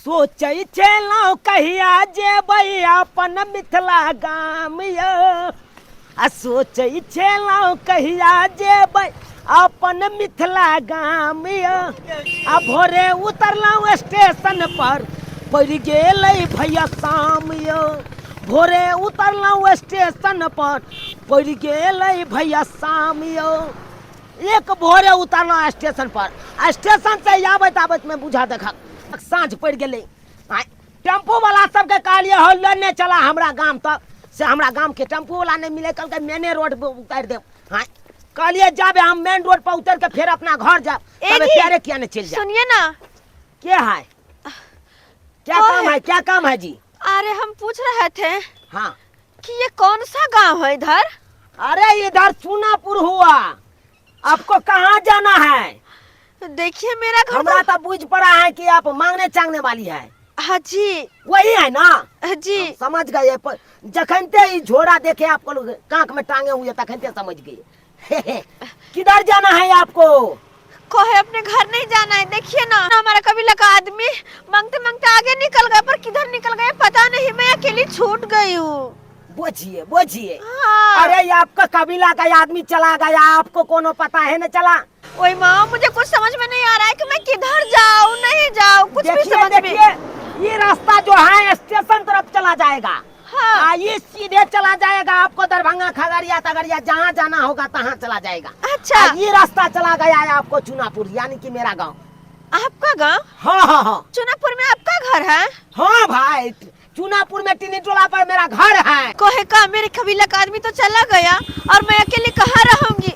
सोचै छलहुँ कहिया जेबै अपन मिथिला गाम यौ। आ सोचै छलहुँ कहिया जेबै अपन मिथिला गाम यौ। आ भोरे उतरलहुँ स्टेशन पर पड़ि गेलै भैया शाम यौ। भोरे उतरलहुँ स्टेशन पर पड़ि गेलै भैया शाम यौ। एक भोरे उतरलहुँ स्टेशन पर आ स्टेशन से आबैत आबैत में बुझा देखक साँझ पड़ि गेलै। आँय, टेम्पू वाला सबके कहलियै हौ लेने चला हमरा गाम तक, से हमरा गाम के टेम्पू वाला नहीं मिले, कहलकै मेने रोड पर उतारि देब। आँय, कहलियै जाबे हम मेन रोड पर उतर के फेर अपना घर जाब, ए तबे जी, प्यारे किया नहीं चलि जाब। सुनिए ना। के है, क्या कौन काम है? है, क्या काम है जी? अरे हम पूछ रहे थे हाँ कि ये कौन सा गांव है इधर? अरे इधर चूनापुर हुआ, आपको कहाँ जाना है? देखिए मेरा घर हमरा तो तो बुझ पड़ा है कि आप मांगने चांगने वाली है। हाँ जी। वही है ना? हाँ जी। हम समझ गए, जखन ते ई झोरा देखे आपको लोग कांख में टांगे हुए तखन ते समझ गए। किधर जाना है आपको? कहे अपने घर नहीं जाना है। देखिए ना हमारा कबीला का आदमी मांगते मांगते आगे निकल गया, पर किधर निकल गया पता नहीं, मैं अकेली छूट गई हूँ। बोझिए बोझिए। हाँ। अरे ये आपका कबीला का आदमी चला गया, आपको कोनो पता है न चला? ओए माँ मुझे कुछ समझ में नहीं आ रहा है कि मैं किधर जाऊँ नहीं जाऊँ, कुछ भी देखिए, समझ में। देखिए ये रास्ता जो है स्टेशन तरफ चला जाएगा। हाँ। ये सीधे चला जाएगा आपको दरभंगा खगड़िया तगड़िया जहाँ जाना होगा तहाँ चला जाएगा। अच्छा। ये रास्ता चला गया है आपको चुनापुर, यानी कि मेरा गांव। आपका गांव? हाँ हाँ हाँ। चुनापुर में आपका घर है? हाँ भाई, चुनापुर में टिनी टोला पर मेरा घर है। कहे का मेरे कबीला का आदमी तो चला गया और मैं अकेले कहाँ रहूंगी,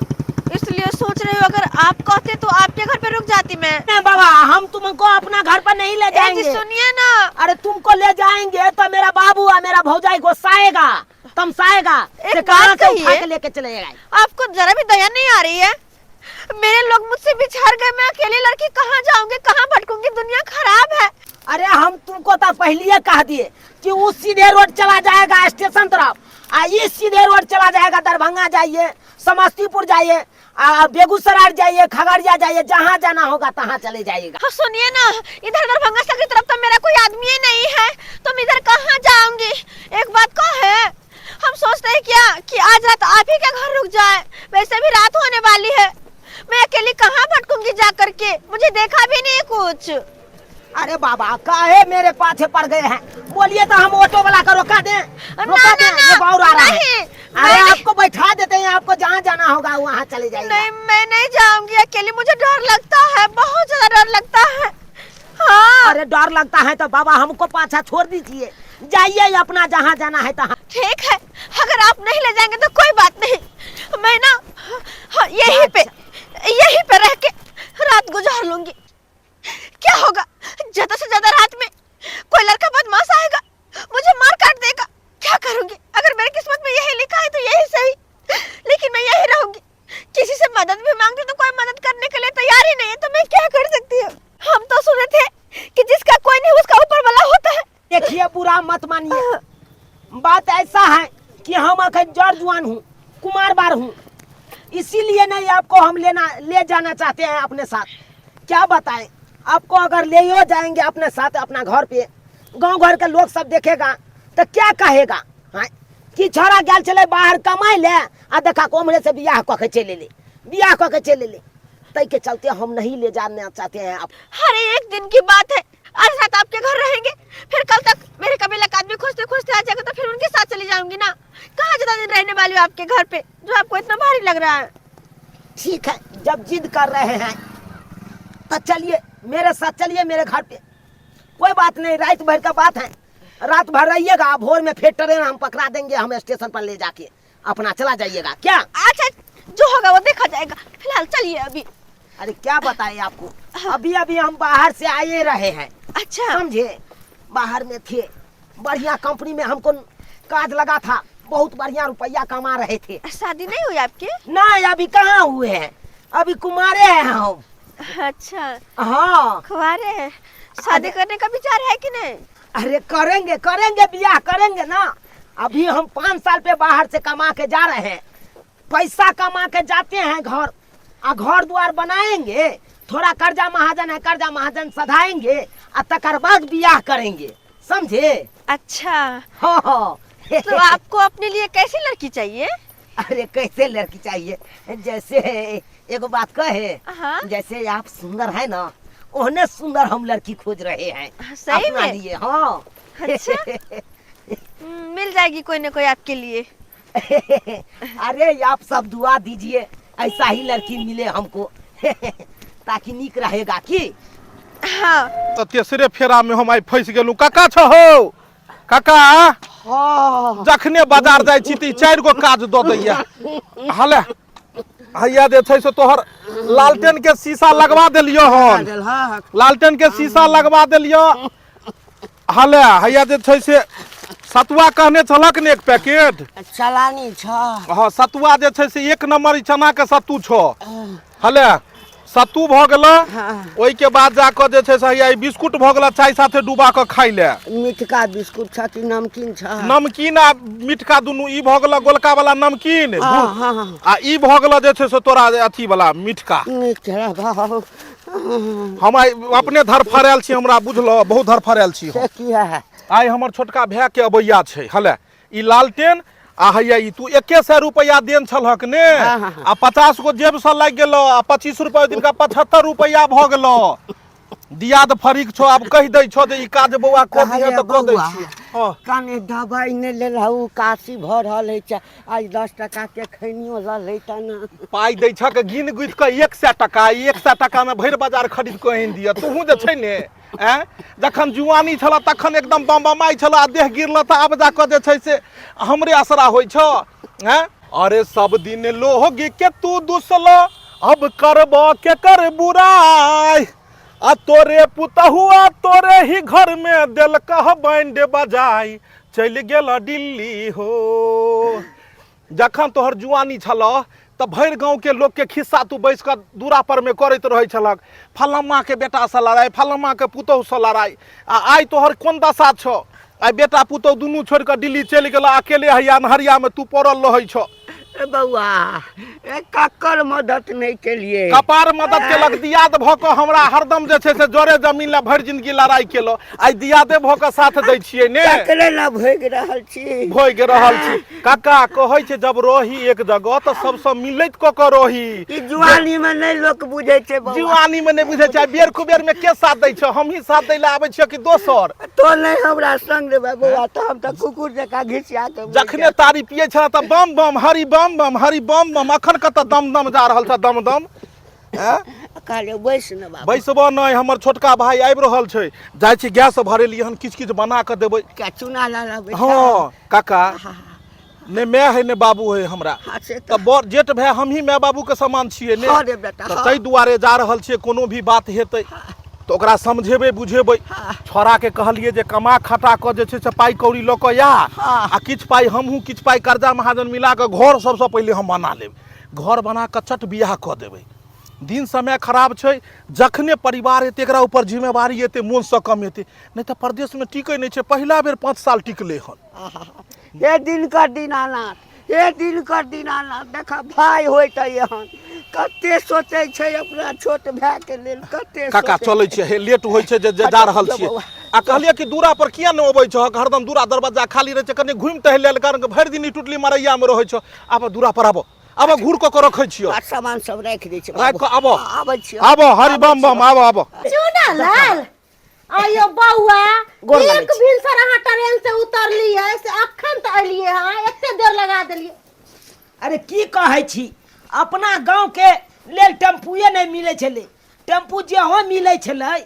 इसलिए सोच रही हूँ अगर आप कहते तो आपके घर पे रुक जाती मैं। नहीं बाबा, हम तुमको अपना घर पर नहीं ले ए जी, जाएंगे। सुनिए ना। अरे तुमको ले जाएंगे तो मेरा बाबू और मेरा भौजाई गुस्साएगा, तमसाएगा, एक से कहाँ बात से उठा कहिए। के लेके चले जाएगा। आपको जरा भी दया नहीं आ रही है? मेरे लोग मुझसे बिछड़ गए, मैं अकेली लड़की कहाँ जाऊंगी, कहाँ भटकूंगी, दुनिया खराब है। अरे हम तुमको तो पहले कह दिए कि उस सीधे रोड चला जाएगा स्टेशन तरफ, आ ये सीधे रोड चला जाएगा दरभंगा जाइए, समस्तीपुर जाइए, आ बेगूसराय जाइए, खगड़िया जाइए, जहाँ जाना होगा तहाँ चले जाइएगा। हाँ सुनिए ना, इधर दरभंगा की तरफ तो मेरा कोई आदमी ही नहीं है, तो मैं इधर कहाँ जाऊंगी? एक बात को है, हम सोचते हैं क्या कि आज रात आप ही के घर रुक जाए, वैसे भी रात होने वाली है, मैं अकेली कहाँ भटकूंगी जा करके, मुझे देखा भी नहीं कुछ। अरे बाबा काहे मेरे पाछे पड़ गए हैं, बोलिए तो हम ऑटो वाला का रोका दें। ना, रोका ना, दें, ना, ये बाउर आ रहा है। नहीं, अरे मैं आपको बैठा देते हैं, आपको जहाँ जाना होगा वहाँ चले जाइए। नहीं मैं नहीं जाऊंगी अकेली, मुझे डर लगता है, बहुत ज्यादा डर लगता है। हाँ। अरे डर लगता है तो बाबा हमको पाछा छोड़ दीजिए, जाइए अपना जहाँ जाना है तहाँ। ठीक है, अगर आप नहीं ले जाएंगे तो कोई बात नहीं, मैं ना हाँ, यहीं पे रह के रात गुजार लूंगी। क्या होगा, ज्यादा से ज्यादा रात में कोई लड़का बदमाश आएगा, मुझे मार काट देगा, क्या करूंगी? अगर मेरी किस्मत में यही लिखा है तो यही सही, लेकिन मैं यही रहूंगी। किसी से मदद भी मांगती तो कोई मदद करने के लिए तैयार ही नहीं है, तो मैं क्या कर सकती हूँ? हम तो सुने थे कि जिसका कोई नहीं उसका ऊपर वाला होता है। देखिए बुरा मत मानिए, बात ऐसा है कि हम अखन जड़ जुआन हूँ, कुमार बार हूँ, इसीलिए नहीं आपको हम ले जाना चाहते हैं अपने साथ। क्या बताएं आपको, अगर ले हो जाएंगे अपने साथ अपना घर पे, गांव घर के लोग सब देखेगा तो क्या कहेगा? हाँ कि छोरा गेल छलै बाहर कमाई ले आ देखा कोमरे से बियाह कऽ के चलि एलै, बियाह कऽ के चलि एलै, ताहि के चलते हम नहीं ले जाना चाहते हैं आप। अरे एक दिन की बात है, आज रात आपके घर रहेंगे, फिर कल तक मेरे कबीला का आदमी खोजते खोजते आ जाएगा तो फिर उनके साथ चली जाऊंगी ना। कहाँ ज्यादा दिन रहने वाली हूँ आपके घर पे जो आपको इतना भारी लग रहा है? ठीक है, जब जिद कर रहे हैं तो चलिए मेरे साथ चलिए मेरे घर पे, कोई बात नहीं, रात भर का बात है, रात भर रहिएगा, भोर में फिर ट्रेन हम पकड़ा देंगे, हम स्टेशन पर ले जाके अपना चला जाइएगा। क्या? अच्छा जो होगा वो देखा जाएगा, फिलहाल चलिए अभी। अरे क्या बताएं आपको, अभी अभी हम बाहर से आए रहे हैं। अच्छा। समझे, बाहर में थे, बढ़िया कंपनी में हमको काज लगा था, बहुत बढ़िया रुपया कमा रहे थे। शादी नहीं हुई आपकी? नहीं अभी कहाँ हुए हैं, अभी कुमारे हैं हम। अच्छा। हाँ। कुंवारे हैं, शादी करने का विचार है कि नहीं? अरे करेंगे, करेंगे, ब्याह करेंगे ना। अभी हम 5 साल पे बाहर से कमा के जा रहे हैं, पैसा कमा के जाते हैं घर, आ घर द्वार बनाएंगे, थोड़ा कर्जा महाजन है, कर्जा महाजन सधाएंगे, आ तकर बाद बियाह करेंगे, समझे? अच्छा। हाँ हाँ। तो आपको अपने लिए कैसी लड़की चाहिए? अरे कैसे लड़की चाहिए, जैसे एगो बात कहे। हाँ। जैसे आप सुंदर है ना, ओहने सुंदर हम लड़की खोज रहे हैं। सही अपना में? लिए। हाँ। अच्छा। मिल जाएगी कोई ना कोई आपके लिए। अरे आप सब दुआ दीजिए, ऐसा ही लड़की मिले हमको, ताकि निक रहेगा की। हाँ। तऽ तेसरे फेरा में हम आइ फंसि गेलहुँ। काका छहो काका? हाँ। जखने बाजार जाइ छी तऽ ई 4 गो काज दऽ दैया। हले हैया जे छै से तोहर लालटेन के शीशा लगवा देलियो हन। लालटेन के शीशा लगवा देलियो। हले हैया जे छै से सतुआ कहने छलक ने 1 पैकेट। चलानी छ। हाँ, सतुआ जे छै से 1 नंबर ई चना के सत्तू छो। हले सत्तू भऽ गेल। ओहिके बाद जाकऽ जे छै से हैया ई बिस्कुट भऽ गेल, चाय साथे डुबा कऽ खाइ ले। मिठका बिस्कुट छ कि नमकीन छ? नमकीन आ मिठका दुनू। ई भऽ गेल गोलका वाला नमकीन। हाँ, हाँ, हाँ। आ ई भऽ गेल जे छै से तोरा अथी वाला मिठका। नीक रहब। हम आइ अपने धरफड़ायल छी, हमरा बुझलो बहुत धरफड़ायल छी हम। से किया? आइ हमर छोटका भाय के अबैया छै। हले ई लालटेन आ हैया ई तू 100 रुपया देन छलहक ने। हाँ, हाँ, हाँ। आ 50 गो जेब से लागि गेलो आ 25 रुपया दिनका 75 रुपया भऽ गेलो। दियाद फरीक छो, आब कहि दै छो जे ई काज बौआ कऽ दिहे तऽ कऽ दै बौआ, छियै। हँ। कने दबाइ नहि लेलहु, काशी भऽ रहल अछि। आइ 10 टका के खैनियो लऽ लैता ने। पाइ दै छक गिन गुथि कऽ 100 टका। 100 टका में भरि बाजार खरीद कऽ आनि दिअ। तूहू जे छै ने, आँय, जखन जुआनी छल तखन एकदम बम बमाइ छल आ देह गिरल तऽ आब जाकऽ जे छै से हमरे असरा होइ छौ। आँय, अरे सब दिन लोग के तू दुसल, अब करब के कर बुराई, आ तोरे पुतहुआ तोरे ही घर में देलकह बैंड बजाई, चलि गेल दिल्ली हो। जखन तोहर जुआनी छल तऽ भरि गाँवके लोकके खिस्सा तू बैस कऽ दूरा पर में करैत रहै छलक, फलम्माके बेटासँ लड़ाइ, फलम्माके पुतहुसँ लड़ाइ। आ आइ तोहर कोन दशा छौ? आइ बेटा पुतहु दुनू छोड़ि कऽ दिल्ली चलि गेल, अकेले हैया अन्हरियामे तू पड़ल रहै छौ। ए बौआ, ए ककर मदद नहि केलिए? कपार मदद केलक। दियाद भऽ कऽ हमरा हरदम जे छै से जरे जमीन लए भरि जिंदगी लड़ाइ केलक, आइ दियादे भऽ कऽ साथ दै छियै ने। तकरे ने भोगि रहल छी। भोगि रहल छी। काका कहै छै जब रही एक जगह तऽ सबसँ मिलैत कऽ कऽ रही। ई जुआनी में नहि लोक बुझै छै बौआ। जुआनी में नहि बुझै छै। बेर कुबेर में के साथ दै छै? हमही साथ दै लए आबै छियै कि दोसर? तो नहीं हमरा संग देबै बौआ तऽ हम तऽ कुकुर जकाँ घिसिया के मरि जखने जायब। तारी पियै छल तऽ बम बम हरि बम बम हरि बम बम, अखन कतऽ दम दम जा रहल छ दम दम? ऐं? कहलियै बैस ने बाबू। बैसबो नहि, हमर छोटका भाई आबि रहल छै, जाइ छी गैस भरेलियै हन, किछु किछु बना कऽ देबै। क्या चूना ला लाबै? हँ काका, ने माय है ने बाबू है हमरा। हाँ, से तऽ बड़ जेठ भाय हमही माय बाबू के समान छियै ने। हाँ रे बेटा, तऽ हाँ। ताहि दुआरे जा रहल छियै। कोनो भी बात हेतै तऽ ओकरा समझेबै बुझेबै। छोड़ाके कहलियै जे कमा खटा कऽ जे छै से पाइ कौड़ी लऽ कऽ आ। हाँ। आ किछु पाइ हमहूँ किछु पाइ कर्जा महाजन मिला कऽ घर सबसँ पहिले हम बना लेब। घर बना कऽ चट बियाह कऽ देबै। दिन समय खराब छै, जखने परिवार हेतै एकरा ऊपर जिम्मेवारी एतै, मोनसँ कमेतै, नहि तऽ परदेशमे टिकै नहि छै। पहिला बेर 5 साल टिकलै हन। हे दिनकर दीनानाथ, हे दिनकर दीनानाथ, देख भाय होय तऽ एहन कते सोचै छै अपना छोट भाय के लेल, कते काका सोचै चलै छै। छियै, हे लेट होइ छै जे जे जा रहल छियै। आ कहलियै कि दूरा पर किया नहि अबै छहक? हरदम दूरा दरवाजा खाली रहै छै, कनि घुमि टहलि लेल कर, भरि दिन ई टुटली मरैयामे रहै छौ। आब दूरा पर आबऽ, आब घूर कऽ के रखै छियौ। आ सामान सब राखि दै छै। राखि कऽ आबऽ। आबै छियौ। आबऽ हरि बम बम, आबऽ आबऽ। चूना लाल आयो बौआ, गोर लागै एक छी। भिनसर अहाँ ट्रेन से उतरलियै से अखन तऽ एलियै हँ, एते देर लगा देलियै। अरे की कहै छी, अपना गाँव के लेल टेम्पुए नहि मिलै छलै। टेम्पू जेहो मिलै छलै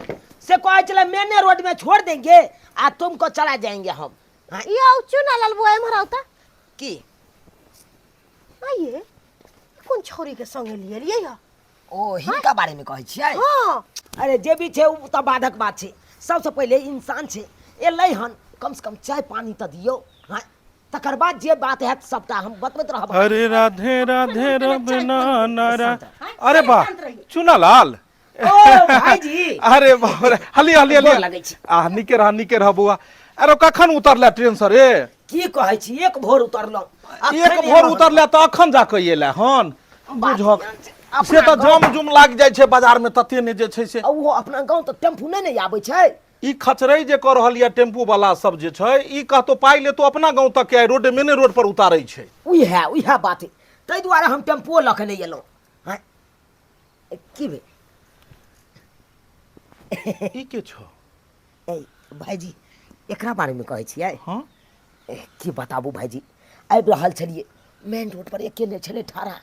से कहै छलै मेने रोड में छोड़ देंगे आ तुमको चला जाएंगे हम। हाँ, यौ चूना लाल बौआ, एम्हर आउ तऽ। की? आइए कोन छौरी के संग एलियै एलियै हँ? ओ हिनका बारे में कहै छियै? हाँ। अरे जे भी छै ओ तऽ बाधक बात छै, सबसँ पहिले इंसान छै, एलै हन, कम से कम चाय पानी तऽ दियौ। हाँ, तकर बाद जे बात हैत सबटा हम बतबैत रहब। अरे राधे राधे रबना नारा। अरे वाह शांत रहिए। चुना लाल। ओ भाईजी। अरे बाप रे, हली हली हली। गोर लगै छी। आ नीके रह, नीके रह बौआ। अरे कखन उतरले ट्रेन से रे? की कहै छी, एक भोर उतरलहुँ। एक भोर उतरले तऽ अखन जाकऽ एले हन? बुझक से तऽ जाम जुम लागि जाइ छै बाजार में तते ने जे छै से। ओहो अपना गाँव तऽ टेम्पू नहि ने आबै छै। ई खचरै जे कऽ रहल यऽ टेम्पू वाला सब जे छै, ई कहतो पाइ लेतो अपना गाँव तक के, रोड मेने रोड पर उतारै छै। उएह उएह बात है, ताहि दुआरे हम टेम्पुओ लऽ के नहि एलहुँ। आँय, की भेल? ई के छौ? ए भाइजी, एकरा बारेमे कहै छियै? हाँ। की बताबू भाइजी, आबि रहल छलियै मेन रोड पर, अकेले छलै ठाढ़ा।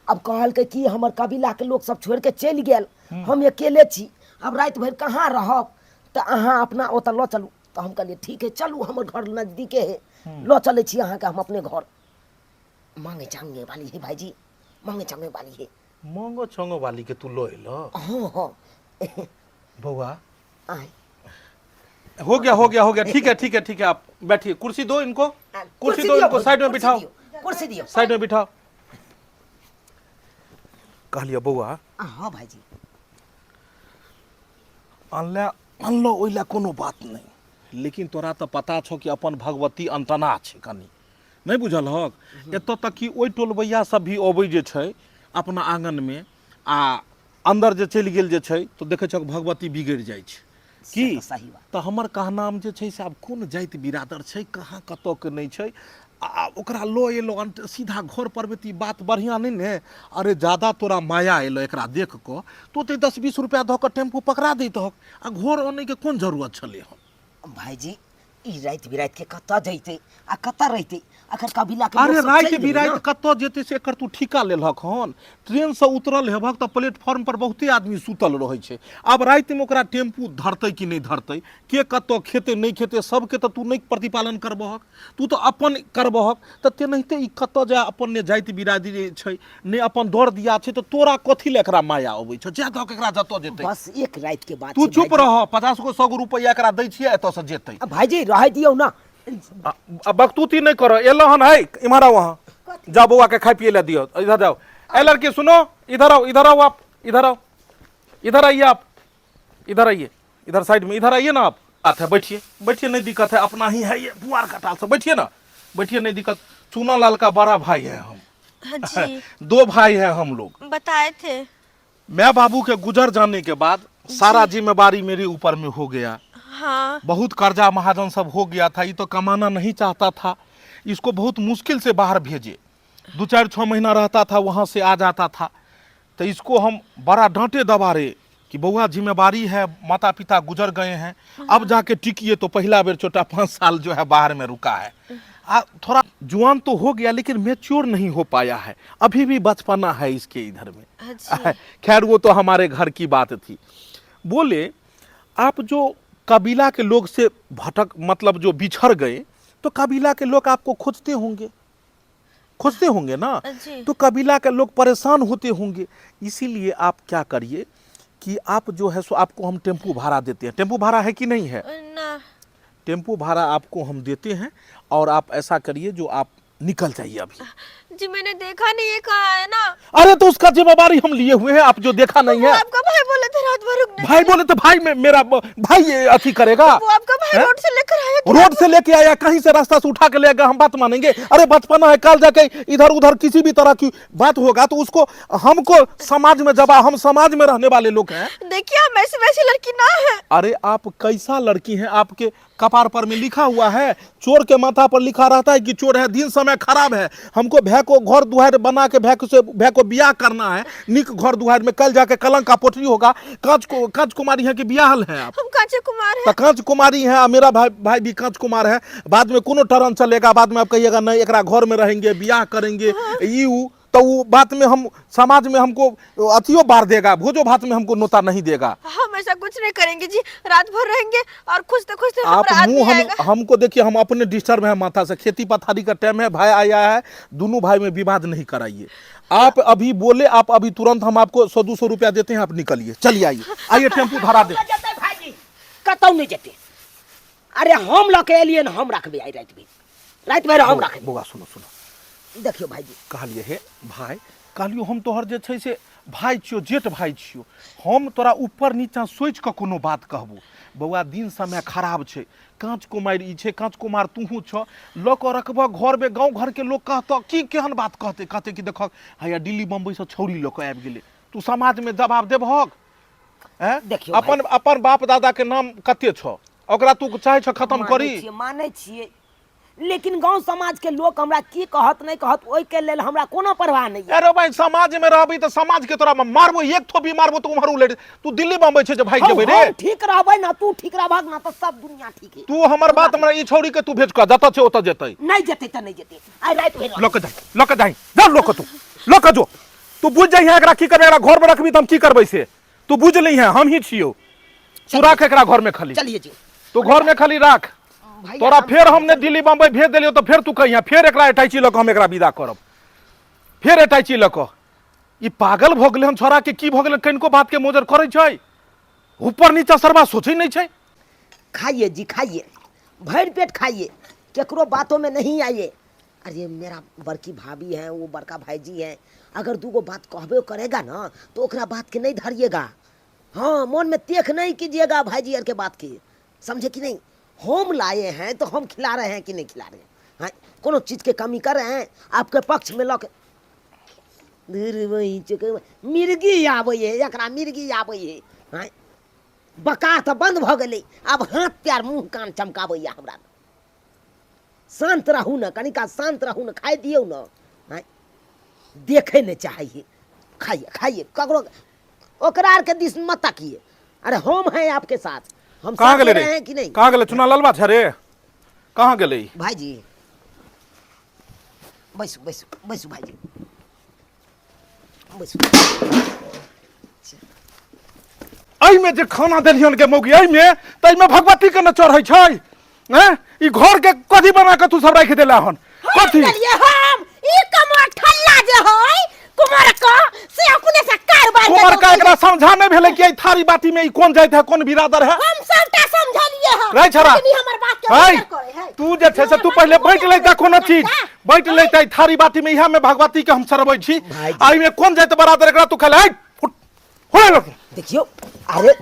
अब कहलकै कि हमर कबीलाके लोक सब छोड़िके चलि गेल, हम अकेले छी, अब राति भरि कहाँ रहब, तऽ अहाँ अपना ओतऽ लऽ चलू। तऽ हम कहलियै ठीक है, चलू, हमर घर नजदीके है, लऽ चलै छी अहाँके हम अपने घर। मांगे चांगे वाली है भाईजी, मांगे चांगे वाली है। मांगो चांगो वाली के तू लो एलो? हाँ हाँ। बउआ। आय। हो गया, हो गया, हो गया, ठीक है, ठीक है, ठीक है, आप बैठिए, कुर्सी दो इनको, कुर्सी दो दियौ इनको, साइड में कुर्सी बिठाओ। दियौ, कुर्सी दियौ। साइड में बिठाओ। कहलिए बउआ। हाँ भाईजी। अनले अनलो ओहि लए कोनो बात नहीं, लेकिन तोरा तऽ पता छौ कि अपन भगवती अंतना छै कनी, नहीं बुझल हक? एतऽ तक कि ओहि टोलबैया सब भी अबै जे छै अपना आंगनमे आ अंदर जे चलि गेल जे छै तऽ देखै छौ भगवती बिगड़ि जाइ छै की। से तऽ सही बात। तऽ हमर कहनाम जे छै से आब कोन जाति बिरादर छै, कहाँ कतऽके नहि छै, आ ओकरा लऽ एलहुँ अंत सीधा घर पर मे, तऽ ई बात बढ़िआँ नहि ने। अरे जादा तोरा माया एलौ एकरा देख कऽ तऽ ओते 10-20 रुपया दऽ कऽ टेम्पू पकड़ा दैतहक, आ घर अनैके कोन जरूरत छलै हन? भाईजी, ई राति बिराति के कतऽ जैते आ कतऽ रहते? अखन कबीला के अरे लोक सब राति चलि गेलै बिराति ने। कतऽ जेतै से एकर तू ठीका लेलहक हन? ट्रेनसँ उतरल हेबहक तऽ प्लेटफॉर्म पर बहुते आदमी सुतल रहै छै। आब रातिमे ओकरा टेम्पू धरतै कि नहि धरतै, के कतऽ खेतै नहि खेतै, सबके तऽ तू नहि प्रतिपालन करबहक, तू तऽ अपन करबहक। तऽ तेनाहिते ई कतऽ जाय, अपन ने जाति बिरादरी छै ने अपन दर दिया छै, तऽ तोरा कथी लए एकरा माया अबै छौ? जाय दहक एकरा जतऽ जेतै। बस एक राति के बात तू छै चुप भाईजी। रह, 50 गो 100 गो रुपैआ एकरा दै छियै, एतऽसँ जेतै। आ भाईजी, रहै दियौ ना। आ बकतूती नहीं करो। एलो हन है, इम्हर आओ, अहाँ जाओ, बउआ के खाए पिए ला दियो, इधर जाओ। ए लड़की सुनो, इधर आओ, इधर आओ आप, इधर आओ, इधर आइए आप, इधर आइए, इधर साइड में इधर आइए ना आप। बात है, बैठिए, बैठिए, नहीं दिक्कत है, अपना ही है ये पुआर कटाल से, बैठिए ना, बैठिए, नहीं दिक्कत। चूना लाल का बड़ा भाई है हम। हाँ जी। दो भाई हैं हम लोग। बताए थे। मैं बाबू के गुजर जाने के बाद सारा जिम्मेवारी मेरे ऊपर में हो गया। बहुत कर्जा महाजन सब हो गया था, ये तो कमाना नहीं चाहता था, इसको बहुत मुश्किल से बाहर भेजे, 2-4-6 महीना रहता था, वहाँ से आ जाता था। तो इसको हम बड़ा डांटे दबारे कि बउआ जिम्मेवारी है, माता पिता गुजर गए हैं, अब जाके टिकिए। तो पहला बेर छोटा 5 साल जो है बाहर में रुका है, आ थोड़ा जुआन तो हो गया लेकिन मेच्योर नहीं हो पाया है, अभी भी बचपना है इसके इधर में। खैर वो तो हमारे घर की बात थी। बोले आप जो कबीला के लोग से भटक, मतलब जो बिछड़ गए, तो कबीला के लोग आपको खोजते होंगे, खोजते होंगे ना? जी। तो कबीला के लोग परेशान होते होंगे, इसीलिए आप क्या करिए कि आप जो है सो आपको हम टेम्पू भाड़ा देते हैं। टेम्पू भाड़ा है कि नहीं है? ना। टेम्पू भाड़ा आपको हम देते हैं और आप ऐसा करिए जो आप निकल जाइए अभी। जी मैंने देखा नहीं है, कहाँ है ना? अरे तो उसका जिम्मेदारी हम लिए हुए हैं, आप जो देखा नहीं वो है। आपका भाई बोले थे रात भर रुकने भाई के लिए। बोले तो भाई में, मेरा भाई ये अथी करेगा। वो आपका भाई हैं? रोड से लेकर आया कि रोड से लेके आया, कहीं से रास्ता से उठा के ले गया, हम बात मानेंगे? अरे बचपना है, कल जाके इधर उधर किसी भी तरह की बात होगा तो उसको हमको समाज में जब हम समाज में रहने वाले लोग हैं। देखिए हम ऐसी वैसी लड़की ना है। अरे आप कैसा लड़की हैं, आपके कपार पर में लिखा हुआ है, चोर के माथा पर लिखा रहता है कि चोर है, दिन समय खराब है, हमको भय को घर दुआर बना के भय से भय को ब्याह करना है, निक घर दुआर में, कल जाके कलंक का पोटरी होगा। कांच कुमारी है कि ब्याहल है आप? हम कांचे कुमार हैं। तो कांच कुमारी है, मेरा भाई भी कांच कुमार है। बाद में कोनो टर्न चलेगा, बाद में आप कहिएगा नहीं एकरा घर में रहेंगे, ब्याह करेंगे, ई ऊ, तो वो बात में हम समाज में हमको अथियो बार देगा, भोजो भात में हमको नोता नहीं देगा। हम ऐसा कुछ नहीं करेंगे जी, रात भर रहेंगे और खुशते खुशते आप हमारा आदमी मुंह हम आएगा। हमको देखिए, हम अपने डिस्टर्ब है माथा से, खेती पथारी का टाइम है, भाई आया है, दोनों भाई में विवाद नहीं कराइए। आप अभी बोले, आप अभी तुरंत हम आपको 100-200 रुपया देते हैं, आप निकलिए, चलिए आइए, आइए टेम्पू धरा दे। जेतै भाईजी, कतौ नहीं जेतै। अरे हम लऽ के एलियै हम रखबै आइ राति भरि, राति भरि हम रखबै। बौआ सुनो सुनो, देखियौ भाईजी। कहलिए हे भाई, कहलियो हम तोहर जे छै से भाई छियो, जेठ भाई छियो, हम तोरा ऊपर नीचा सोचि कऽ कोनो बात कहबो। बौआ दिन समय खराब छै, काँच कुमारि ई छै, काँच कुमार तूहू छऽ, लऽ कऽ रखबह घरमे, गाँव घरके लोक कहतऽ की, केहन बात कहतै, कहतै कि देखक हैया दिल्ली बम्बईसँ छौड़ी लऽ कऽ आबि गेलै। तू समाजमे जवाब देबहक? हैं? देखियौ अपन अपन बाप दादा के नाम कते छौ ओकरा तू चाहे छ खत्म मानै करी छियै, मानै छियै लेकिन गांव समाज के लोक हमरा की कहत नहीं कहत ओहि के लेल हमरा कोनो परवाह नहीं है। अरे भाई समाज में रहबी तऽ समाज के तोरा मारबो एक थोपी मारबो तऽ उम्हर उलट तू दिल्ली बम्बई छै जे भागि जेबै रे हम ठीक रहबै ना तू ठीक रहबहक ना तऽ सब दुनिया ठीक है तू हमर बात हमरा ई छौड़ी के तू भेज कऽ जतऽ छै ओतऽ जेतै नहीं जेतै तऽ नहीं जेतै आइ राति भरि लऽ कऽ जाही लऽ कऽ जाही जा लऽ कऽ तू लऽ कऽ जो तू बुझ जाइहे एकरा की करबै एकरा घर में रखबी तऽ हम की करबै से तू बुझ लिहे हम ही छियौ तू राख एकरा घर में खाली चलिए जी तू घर में खाली राख भैया तोरा फेर हम ने दिल्ली बम्बई भेज देलियौ तऽ फेर तू कहिया फेर एकरा अटैची लऽ कऽ हम एकरा विदा करब फेर अटैची लऽ कऽ ई पागल भऽ गेलै हन छोड़ा के की भऽ गेलै कनिको बात के मोजर करै छै ऊपर नीचा सरबा सोचै नहि छै खाइए जी खाइए भर पेट खाइए केकरो बातों में नहीं आइए अरे मेरा बड़की भाभी है वो बड़का भाईजी है अगर दूगो बात कहबे करेगा ना तो ओकरा बात के नहीं धरिएगा हाँ मन में तेख नहीं कीजिएगा भाईजी आर के बात की समझे कि नहीं हम लाए हैं तो हम खिला रहे हैं कि नहीं खिला रहे हैं हाँ कोनो चीज़ के कमी कर रहे हैं आपके पक्ष में लऽ के मिर्गी आबै है एकरा मिर्गी आबै है हाँ बका तऽ बंद भऽ गेलै आब हाथ पैर मुँह कान चमकाबैया हमरा शान्त रहू ने कनिका शान्त रहू ने खाइ दियौ ने आँय देखै नहि चाहै है खाइए खाइए ककरो ओकरा आरके दिस मत ताकिए अरे हम हैं आपके साथ हम कहाँ साथ गेलै में रे रहे हैं कि नहीं कहाँ गेलै चुना ललबा छै रे कहाँ गेलै ई? भाईजी बैसू बैसू बैसू भाईजी बैसू एहिमे जे खाना देलियन के मौगी एहिमे तऽ एहिमे भगवती के ने चढ़ै छै हैं ई घर के कथी बना के तू सब राखि देला हन कथी देलियै हम ई कमर ठल्ला जे है कुमार का से अपने से कारोबार के कुमार का दौड़ एकरा समझा नहीं भेलै कि एहि थारी बाटी में ई कोन जाति है कोन बिरादर है हम सबटा समझलिए हन रे छौड़ा। लेकिन ई हमर बात के है विचार करे है तू जे छै से तू पहिले बाँटि लैता कोनो चीज बाँटि लैता ई थारी बाटी में इएह में भगवती के हम चढ़बै छी भाईजी। आ एहिमे कोन जाति बरादर एकरा तू खेले फुट हो देखियौ अरे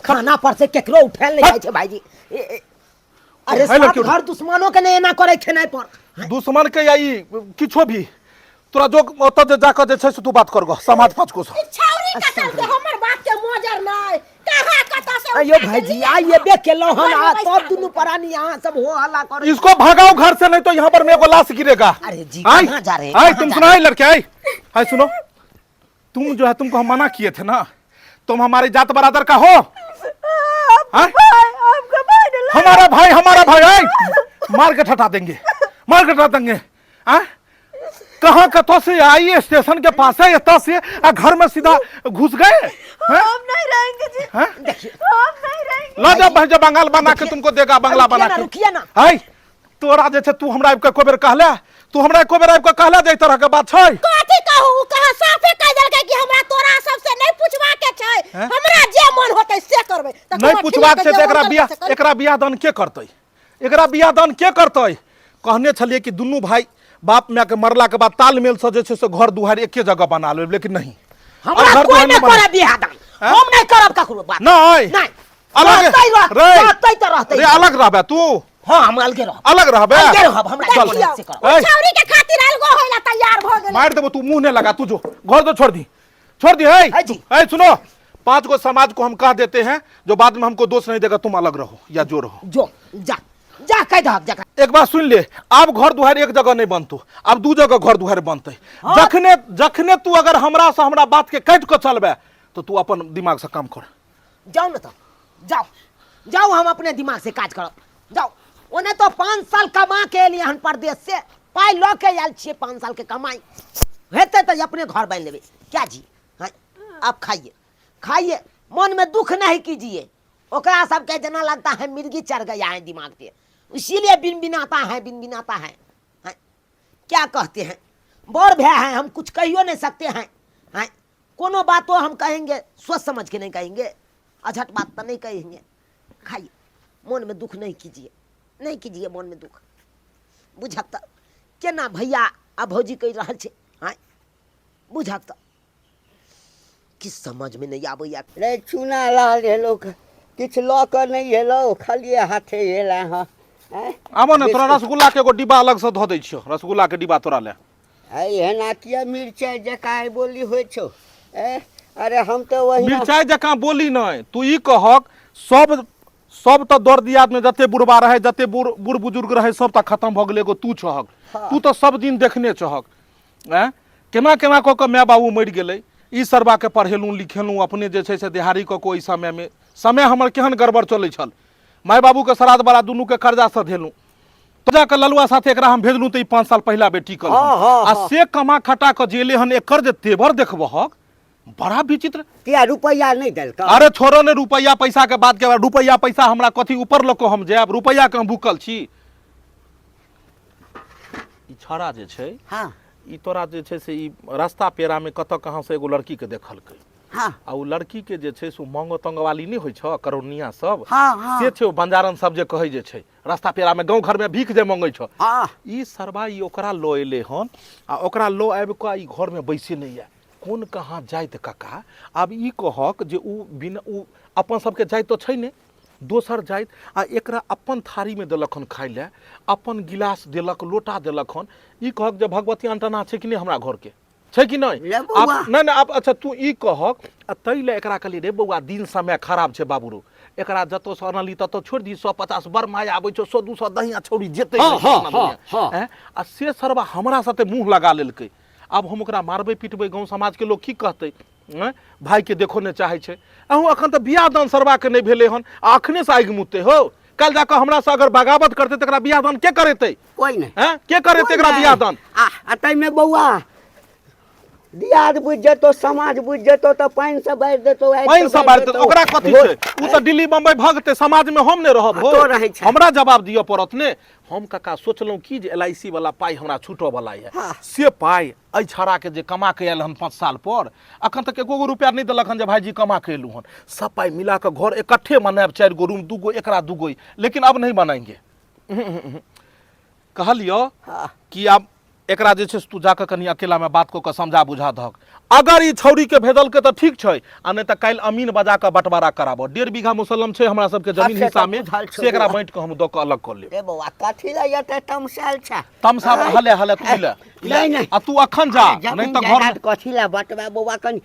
खाना पर से केकरो उठायल नहीं जाइ छै भाईजी अरे भाई सात लड़की घर दुश्मनों के नहीं एना करे खेनाइ पर दुश्मन के या ई किछो भी तोरा जो ओतऽ जे जाकऽ जे छै से तू बात कर गो समाज पाँच को ई छौरी के चलते हमर बात के मोजर नहीं कहाँ कतऽ से अयो उठा के भाईजी लिए आइए बे केलौं हन घर में आ बैसा तब दुनू प्राणी यहाँ सब हो हल्ला करे इसको भगाओ घर से नहीं तो यहाँ पर मेरे को लाश गिरेगा अरे जी, आई कहाँ जा रहे हैं? आई कहाँ तुम जा सुनो आई लड़के आई आई सुनो तुम जो है तुमको हम मना किए थे ना तुम हमारे जात बरादर का हो हाँ? आपका भाई ने हमारा भाई हमारा भाई आई मार के ठटा देंगे मार के ठटा देंगे हाँ? कहाँ कतौ से आई स्टेशन के पास है एतऽ से आ घर में सीधा घुस गए हैं? हम नहीं रहेंगे जी हैं? हम नहीं रहेंगे ला जा भाई जा बंगाल बना के तुमको देगा बंगला रुकिए बना ना, के रुकिए ना। आई तोरा जे छै तू हमरा आबि के एको बेर कहले तू हमरा एको बेर आबि के कहले जे एहि तरह के बात छै कथी कहू कहाँ साफे कह देलकै कि हमरा तोरा सबसे नहीं पूछवा के छै हैं? हमरा जे मन होतै से करबै तऽ नहीं कुमार पूछबाक ठिल्ला छै के तऽ जे एकरा मन बियाह करतै से करतै। एकरा बियाह दान के करतै एकरा बियाह दान के करतै कहने छलियै कि दुनू भाई बाप माय के मरला के बाद तालमेल से जे छै से घर दुआरि एके जगह बना लेब लेकिन नहीं हमरा घर कोई दुआरि नहीं नहि बना करे बियाह दान हैं? हम नहीं करब ककरो बात नहीं नहीं अलग रहतै रह- रे रहतै तऽ रहतै रे अलग रहबे तू हाँ हम अलगे रहब अलग रहबे अलगे रहब हमरा चल। जे मन से करब ऐ, छौरी के खातिर अलगो होइला तैयार भ गेलै मार देबो तू मुंह नहीं लगा तू जो घर तो छोड़ दी छोड़ दी है है जी। है सुनो पांच को समाज को हम कह देते हैं जो बाद में हमको दोष नहीं देगा तुम अलग रहो या जो रहो जो जा जा कह दहक जा एक बात सुन ले आब घर दुआर एक जगह नहीं बनतो आब दू जगह घर दुआर बनते जखने जखने तू अगर हमरा से हमरा बात के काट के चलबे तो तू अपन दिमाग से काम कर जाओ ना तो जाओ जाओ हम अपने दिमाग से काज करब जाओ ओने तो 5 साल कमा के एलियै हन परदेश से पाइ लऽ के आयल छियै 5 साल के कमाई हेतै तऽ अपने घर बनि लेबै क्या जी हाँ आप खाइए खाइए मन में दुख नहीं कीजिए ओकरा सबके जेना लगता है मिर्गी चढ़ गया है दिमाग पे इसीलिए बिन बिनाता है बिन बिनाता है हाँ, क्या कहते हैं बड़ भय है हम कुछ कहियो नहीं सकते हैं हाँ कोनो बातो हम कहेंगे सोच समझ के नहीं कहेंगे अझट बात तो नहीं कहेंगे खाइए मन में दुख नहीं कीजिए नहीं कीजिए मन में दुख बुझक तऽ केना भैया आ भौजी कहि रहल छै आँय बुझक तऽ किछु समझमे नहि आबैया रे चूना लाल एलो किछु लऽ कऽ नहि एलौ खालिए हाथे एला हँ आँय? आबो ने तोरा रसगुल्ला के एगो डिब्बा अलग से धऽ दै छियौ रसगुल्ला के डिब्बा तोरा ले है एना किया मिरचाइ जकाँ बोली होइ छौ ए अरे हम तऽ वही मिरचाइ जकाँ बोली नहि तू ई कहक सब सब तऽ दर दियाद में जते बुढ़बा रहे जते बूढ़ बूढ़ बुजुर्ग रहे सब तऽ खत्म भऽ गेलै एगो तू छहक तू तऽ सब दिन देखने छहक आँय केना केना कऽ कऽ माय बाबू मरि गेलै ई सरबाके पढ़ेलहुँ लिखेलहुँ अपने जे छै से देहारी कऽ कऽ ओहि समयमे समय हमर केहन गड़बड़ चलै छल माय बाबूके श्राद्ध बड़ा दुनूके कर्जा सधेलहुँ तो जाकऽ ललुआ साथे एकरा हम भेजलहुँ तऽ ई 5 साल पहिला बेटी टिकल हँ, हँ, आ हँ। से कमा खटा कऽ जे एलै हन एकर जे तेवर देखबहक बड़ा विचित्र। किया रुपैआ नहि देलकौ? अरे छोड़ो ने रुपैआ पैसा के बात के बाद, रुपैआ पैसा हमरा कथी ऊपर लऽ कऽ हम जायब, रुपैआ के हम भूखल छी। ई छड़ा जे छै ई तोरा जे छै से ई रास्ता पेरा में कतऽ कहाँ से एगो लड़की के देखलकै। आ ओ लड़की के जे छै से ओ मांगो तंगो वाली नहि होइ छौ करोनिया सब, हाँ। से छै ओ बंजारन सब जे कहै जे छै रास्ता पेरा में गाँव घर में भीख जे मंगै छौ। ई सरबा ई ओकरा लऽ एलै हन आ ओकरा लऽ आबि कऽ ई घर में बैसे नहि यऽ। कोन कहाँ जाइत कका? आब ई कहक जे ओ बिना ओ अपन सबके जाइत तऽ छै नहि, दोसर जाइत आ एकरा अपन थारीमे देलक हन खाइ लए, अपन गिलास देलक, लोटा देलक हन। ई कहक जे भगवती अंटना छै कि नहि हमरा घरके, छै कि नहि? ले बौआ। आब नहि नहि आब अच्छा तू ई कहक आ ताहि लए एकरा कहलियै रे बौआ दिन समय खराब छै बाबू रो, एकरा जतऽसँ अनली ततऽ छोड़ि दी, 150 बड़ माया आबै छौ, 100-200 दहिया छौड़ी जेतै नहि अपना दुनिया। आँय? आ से सरबा हमरा साथे मुँह लगा लेलकै। आब हम ओकरा मारबै पिटबै गाँव समाजके लोक की कहतै? आँय? भाइके देखो नहि चाहै छै। अहूँ अखन तऽ बियाह दान सरबाके नहि भेलै हन आ अखनेसँ आगि मुतै हो। काल्हि जाकऽ हमरासँ अगर बगावत करतै तऽ एकरा बियाह दान के करेतै? कोइ नहि। आँय? के करेतै कोइ एकरा नहि। बियाह दान? आ ताहिमे बौआ दियाद बुझि जेतौ, समाज बुझि जेतौ तऽ पानिसँ बारि देतौ, आगिसँ पानिसँ बारि बारि देतौ। देतौ। ओकरा कथी छै? ओ तऽ दिल्ली बम्बई भगतै, समाजमे हम नहि रहब हो, तो रहै छै। हमरा जवाब दिअ पड़त ने। हम कका सोचलहुँ कि जे एल I C वाला पाइ हमरा छूटऽ वाला यऽ, से पाइ एहि छाड़ाके जे कमा कऽ आयल हन 5 साल पर, अखन तक एको गो रुपया नहि देलक हन जे भाइजी कमा कऽ एलहुँ हन। सब पाइ मिला कऽ घर इकट्ठे बनायब, 4 गो रूम, 2 गो एकरा 2 गो, लेकिन अब नहीं बनाएंगे। कहलियो कि आब एकरा जे छै से तू जाकऽ कनि अकेलामे बात कऽ कऽ समझा बुझा दहक। अगर ई छौड़ीके भेजलकै तऽ ठीक छै, आ नहि तऽ काल्हि अमीन बजा कऽ बँटवारा कराबऽ। 1.5 बीघा मुसलम छै हमरा सबके जमीन अच्छा, तऽ हिस्सामे, बुझल छौ से एकरा बौआ। बाँटि कऽ हम दऽ कऽ अलग कऽ लेब। रे बौआ कथी लए एते तमसायल छै? तमसा हले हले तू ले। नहि नहि। आ तू अखन जा, अरे, जमीन नहि तऽ घर जायदाद कथी लए बँटबै बौआ, कनि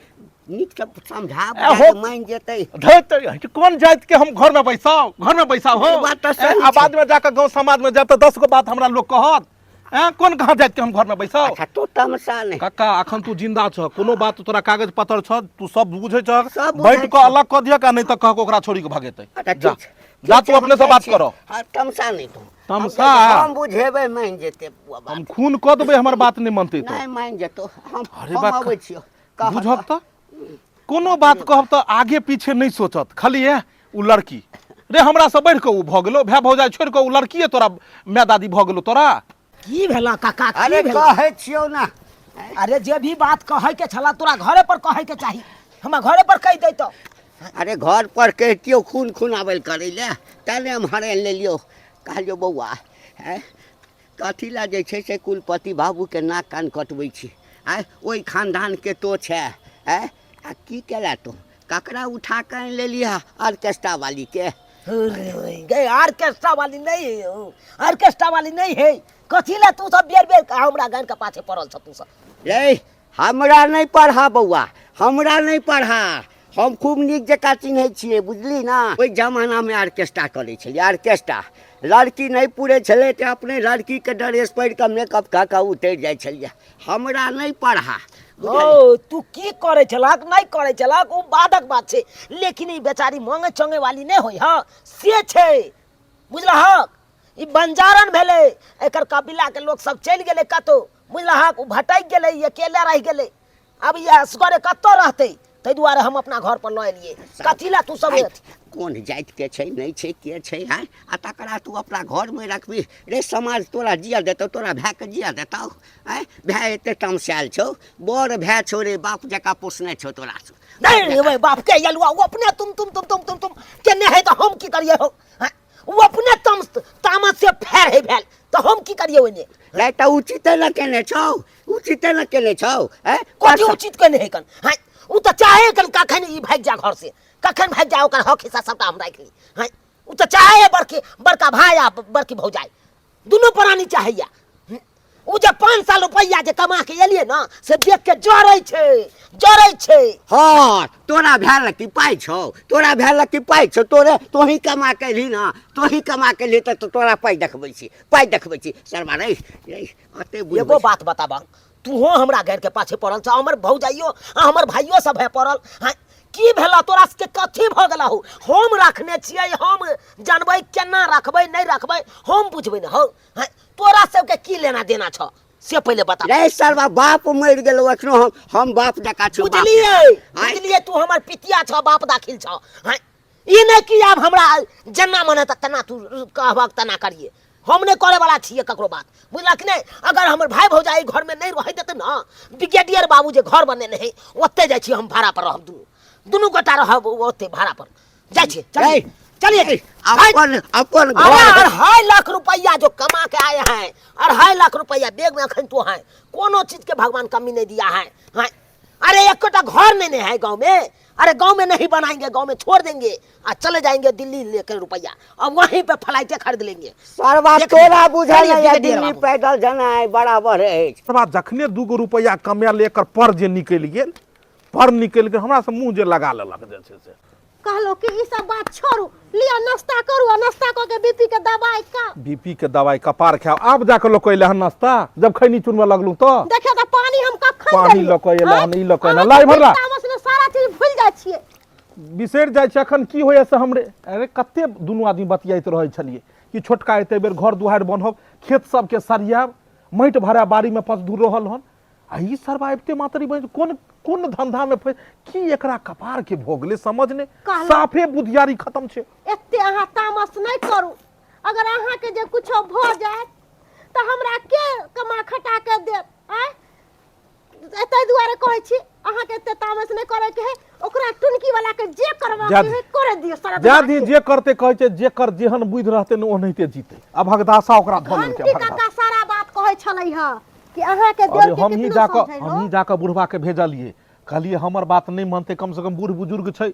नीकसँ समझा ए, बुझा हो। कऽ मानि जेतै। धैत, कोन जाति के हम घर में बैसाउ, घर में बैसाउ हो। ई बात तऽ सही ए, आ छै। बाद में जाकऽ गाँव समाज में जायब तऽ 10 गो बात हमरा लोक कहत। ए, कोन कहाँ जाति के हम घर में बैसाउ? अच्छा तू तमसा नहि। कक्का अखन तू जिंदा छह, कोनो बात तोरा कागज पत्र छह, तू सब बुझै छह, सब बुझै बैठ कऽ छह। अलग कऽ दियक आ नहि तऽ कहक ओकरा छोड़ि कऽ भगेतै। अच्छा, जा। ठीक छै। जा ठीक तू छै, अपने हम से बात जाइ छी। करऽ। हाँ, तमसा नहि तू। तमसा? हम बुझेबै मानि जेतै बौआ बात। हम खून कऽ देबै, हमर बात नहि मानतै तऽ। नहि मानि जेतौ। अरे हम बा, अबै छियौ। कहऽ बुझब तऽ। तऽ कोनो बात कहब तऽ आगे पीछे नहि सोचत, खाली ए उ लड़की रे हमरा से बढ़ि कऽ उ भऽ गेलो, भाय भौजाइ छोड़ि कऽ उ लड़कीए तोरा माय दादी भऽ गेलो तोरा। की भेला काका, की अरे भेला? कहै छियौ ना। अरे जे भी बात कहै के छला तोरा घरे पर कहै के चाही, हमरा घरे पर कहि दैतो। अरे घर पर कहितियौ खून खून आबै करै लए, तैं ने हम हरानि लेलियौ। कहलियौ बौआ हैं कथी लए जे छै से कुलपति बाबूके नाक कान कटबै छी? आँय ओहि खानदानके तो छै। आँय आ की केला तू? ककरा उठा कऽ आनि लेलिह? ऑर्केस्ट्रा वालीके? गे ऑर्केस्ट्रा वाली नहीं है, ऑर्केस्ट्रा वाली नहीं है। कथी ला तू सब बेर बेर हमरा गान के पाछे पड़ल छ तू सब? रे हमरा नहि पढ़ा बौआ, हमरा नहि पढ़ा, हम खूब नीक जकाँ चिन्है छियै, बुझली ना। ओहि जमानामे ऑर्केस्ट्रा करै छलियै, ऑर्केस्ट्रा लड़की नहि पूरै छलै तऽ अपने लड़कीके ड्रेस पहिर कऽ मेकअप कऽ कऽ उतरि जाइ छलियै। हमरा नहि पढ़ा। ओ तू की करै छलक नहि करै छलक ओ बादक बात छै, लेकिन ई बेचारी मांगे चंगे वाली नहि होइ हँ से छै, बुझलहक? ई बंजारन भेलै, एकर कबीलाके लोक सब चलि गेलै कतहु, बुझलहक? ओ भटकि गेलै, ई अकेले रहि गेलै, अब ई असगरे कतऽ रहतै, ताहि दुआरे हम अपना घर पर लऽ एलियै। कथी लए तू सब कोन जातिके छै नहि छै के छै? आँय आ तकरा तू अपना घरमे रखबही? रे समाज तोरा जिया देतौ? तोरा भायके जिया देतौ? आँय भाय एते तमसायल छौ, बड़ भाय छौ रे, बाप जकाँ पोसने छौ तोरा। नहीं रे भाई, बाप के यलुआ वो अपने तुम तुम तुम तुम तुम तुम केने है तो हम की करिए हो? हाँ? वो अपने तम तामस से फेर है भेल तो हम की करिए ओने? नहीं तऽ उचिते न केने छौ, उचिते न केने छौ। आँय कथी उचित केने है कन? हाँ उ तऽ चाहे कन कखन ई भागि जा घर से, कखन भागि जा, ओकर हक हिस्सा सबटा हम राखि ली। हाँ उ तऽ चाहे है बड़की बड़का भाय आ बड़की भौजाई दुनू प्राणी चाहैया। ओ जे 5 साल रुपैआ जे कमा के एलियै ने से देख के जरै छै, जरै छै। हाँ, तोरा भेल की पाइ छौ? तोरा भेल की पाइ छौ? तोरे तोही कमा के एलही ना, तोही कमा के एलही तऽ तोरा पाइ देखबै छी, पाइ देखबै छी। सरबा रे रे, अते बुझबै। एगो बात बताबा, तूहो हमरा घर के पाछे पड़ल छ, हमर भौजाइयो आ हमर भाइयो सब है पड़ल। हाँ, की भेला तोरा सबके? कथी भऽ गेला हो? हम रखने छियै, हम जानबै केना रखबै नहि रखबै, हम बुझबै ने हौ। हाँ, तोरा सबके की लेना देना छ से पहिले बता। रे सरबा, बाप मरि गेलौ, एखनो हम बाप जकाँ छियौ, बाप। बुझलियै। आँय? बुझलियै, तू हमर पितिया छ, बाप दाखिल छ। हाँ, ई नहि कि आब हमरा जेना मन हेतै तेना तू कहबक तेना करिए। हम नहि करे वाला छियै ककरो बात, बुझलक नहि? अगर हमर भाई भौजाई घर में नहीं रह देते ना, ब्रिगेडियर बाबू जे घर बनेने है ओते जाइ छी हम भाड़ा पर रहब, दुनू दुनू गोटा रहब ओते भाड़ा पर। जाइ छी, चलिए। ए, चलिए। अपन अपन अरे घर 2.5 लाख रुपया जो कमा के आए हैं, 2.5 लाख रुपया बैग में अखन तो है। कोनो चीज के भगवान कमी नहीं दिया है। हाँ, अरे एक घर नहीं, नहीं है गांव में। अरे गांव में नहीं बनाएंगे, गांव में छोड़ देंगे आ चले जाएंगे दिल्ली लेकर रुपया और वहीं पे फ्लाइटे खरीद लेंगे। सरबा, देख- तोरा बुझल चलिए, नहीं है, ब्रिगेडियर दिल्ली बाबू। पैदल जेनाइ बराबर अछि। तकर बाद जखने 2 गो रुपैआ कमायल, एकर पर जे निकलि गेल, पर निकलि गेल, हमरा से मुँह जे लगा लेलक जे छै से। कहलो कि ई सब बात छोड़ू, लिअ नाश्ता करू आ नाश्ता कऽ के बीपी के दवाई खाउ। बीपी के दवाई कपार खाओ। आब जाके लोग अयलै हन नाश्ता, जब खैनी चुनबऽ लगलू तऽ। देखियौ तऽ पानी हम कखन पानी देलियै? लऽ कऽ एलै हन, आँय? ई लऽ कऽ एलै। अहाँ लाइ तऽ भरला। तामस में सारा चीज भूलि जाइ छियै। बिसरि जाइ छै। एखन की होइए से हमरे। अरे कते दुनू आदमी बतियाइत रहै छलियै कि छोटका एते बेर घर दुआरि बन्हब, खेत सबके सरियाब, माटि भरा बाड़ीमे 5 धूर रहल हन आ ई सरबा अबिते मातरी बनि कोन कोन धंधामे फँसि की एकरा कपार के भऽ गेलै समझ नहि। कहलहुँ। साफे बुधियारी खत्म छै। एते अहाँ तामस नहि करू। अगर अहाँके जे कुछो भऽ जायत तऽ हमरा के कमा खटा के देत? आँय, ताहि दुआरे कहै छी अहाँके एते तामस नहि करैके है। ओकरा टुनकी वाला के जे करबाक जा है करे दियौ सारा। जा दी, जे करते कहै छै, जेकर जेहन बुद्धि रहतै ने ओनाहिते जीतै। आ भगदासा ओकरा धऽ लेलकै। घंटी भगदासा। काका सारा बात कहै छलै हँ कि अहाँके अरे देर के हमही कितनो जाकऽ समझेलहुँ। हमही जाकऽ बुढ़बा के भेजलियै, कहलियै हमर बात नहि मानतै, कमसँ कम बूढ़ बुजुर्ग छै,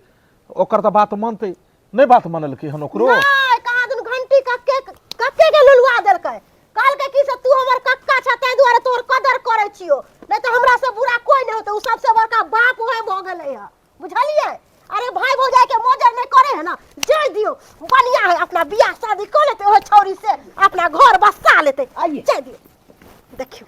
ओकर तऽ बात मानतै। नहि बात मानलकै हन ओकरो। नहि, कहाँ दुनू घंटी कक्के कक्के के लुलुआ देलकै। कहलकै कि से तू हमर कक्का छ ताहि दुआरे तोहर कदर करै छियो, नहि तऽ हमरा से बुरा कोई नहि होतै। ओ सबसे बड़का बाप ओहे भऽ गेलै हँ, बुझलियै? अरे भाई भौजाई के मोजर नहीं करे है ना, जाय दियो, बढ़िया है। अपना बियाह शादी कर लेते ओहे छौरी से, अपना घर बसा लेते। आइए। जाय दियो, देखियो।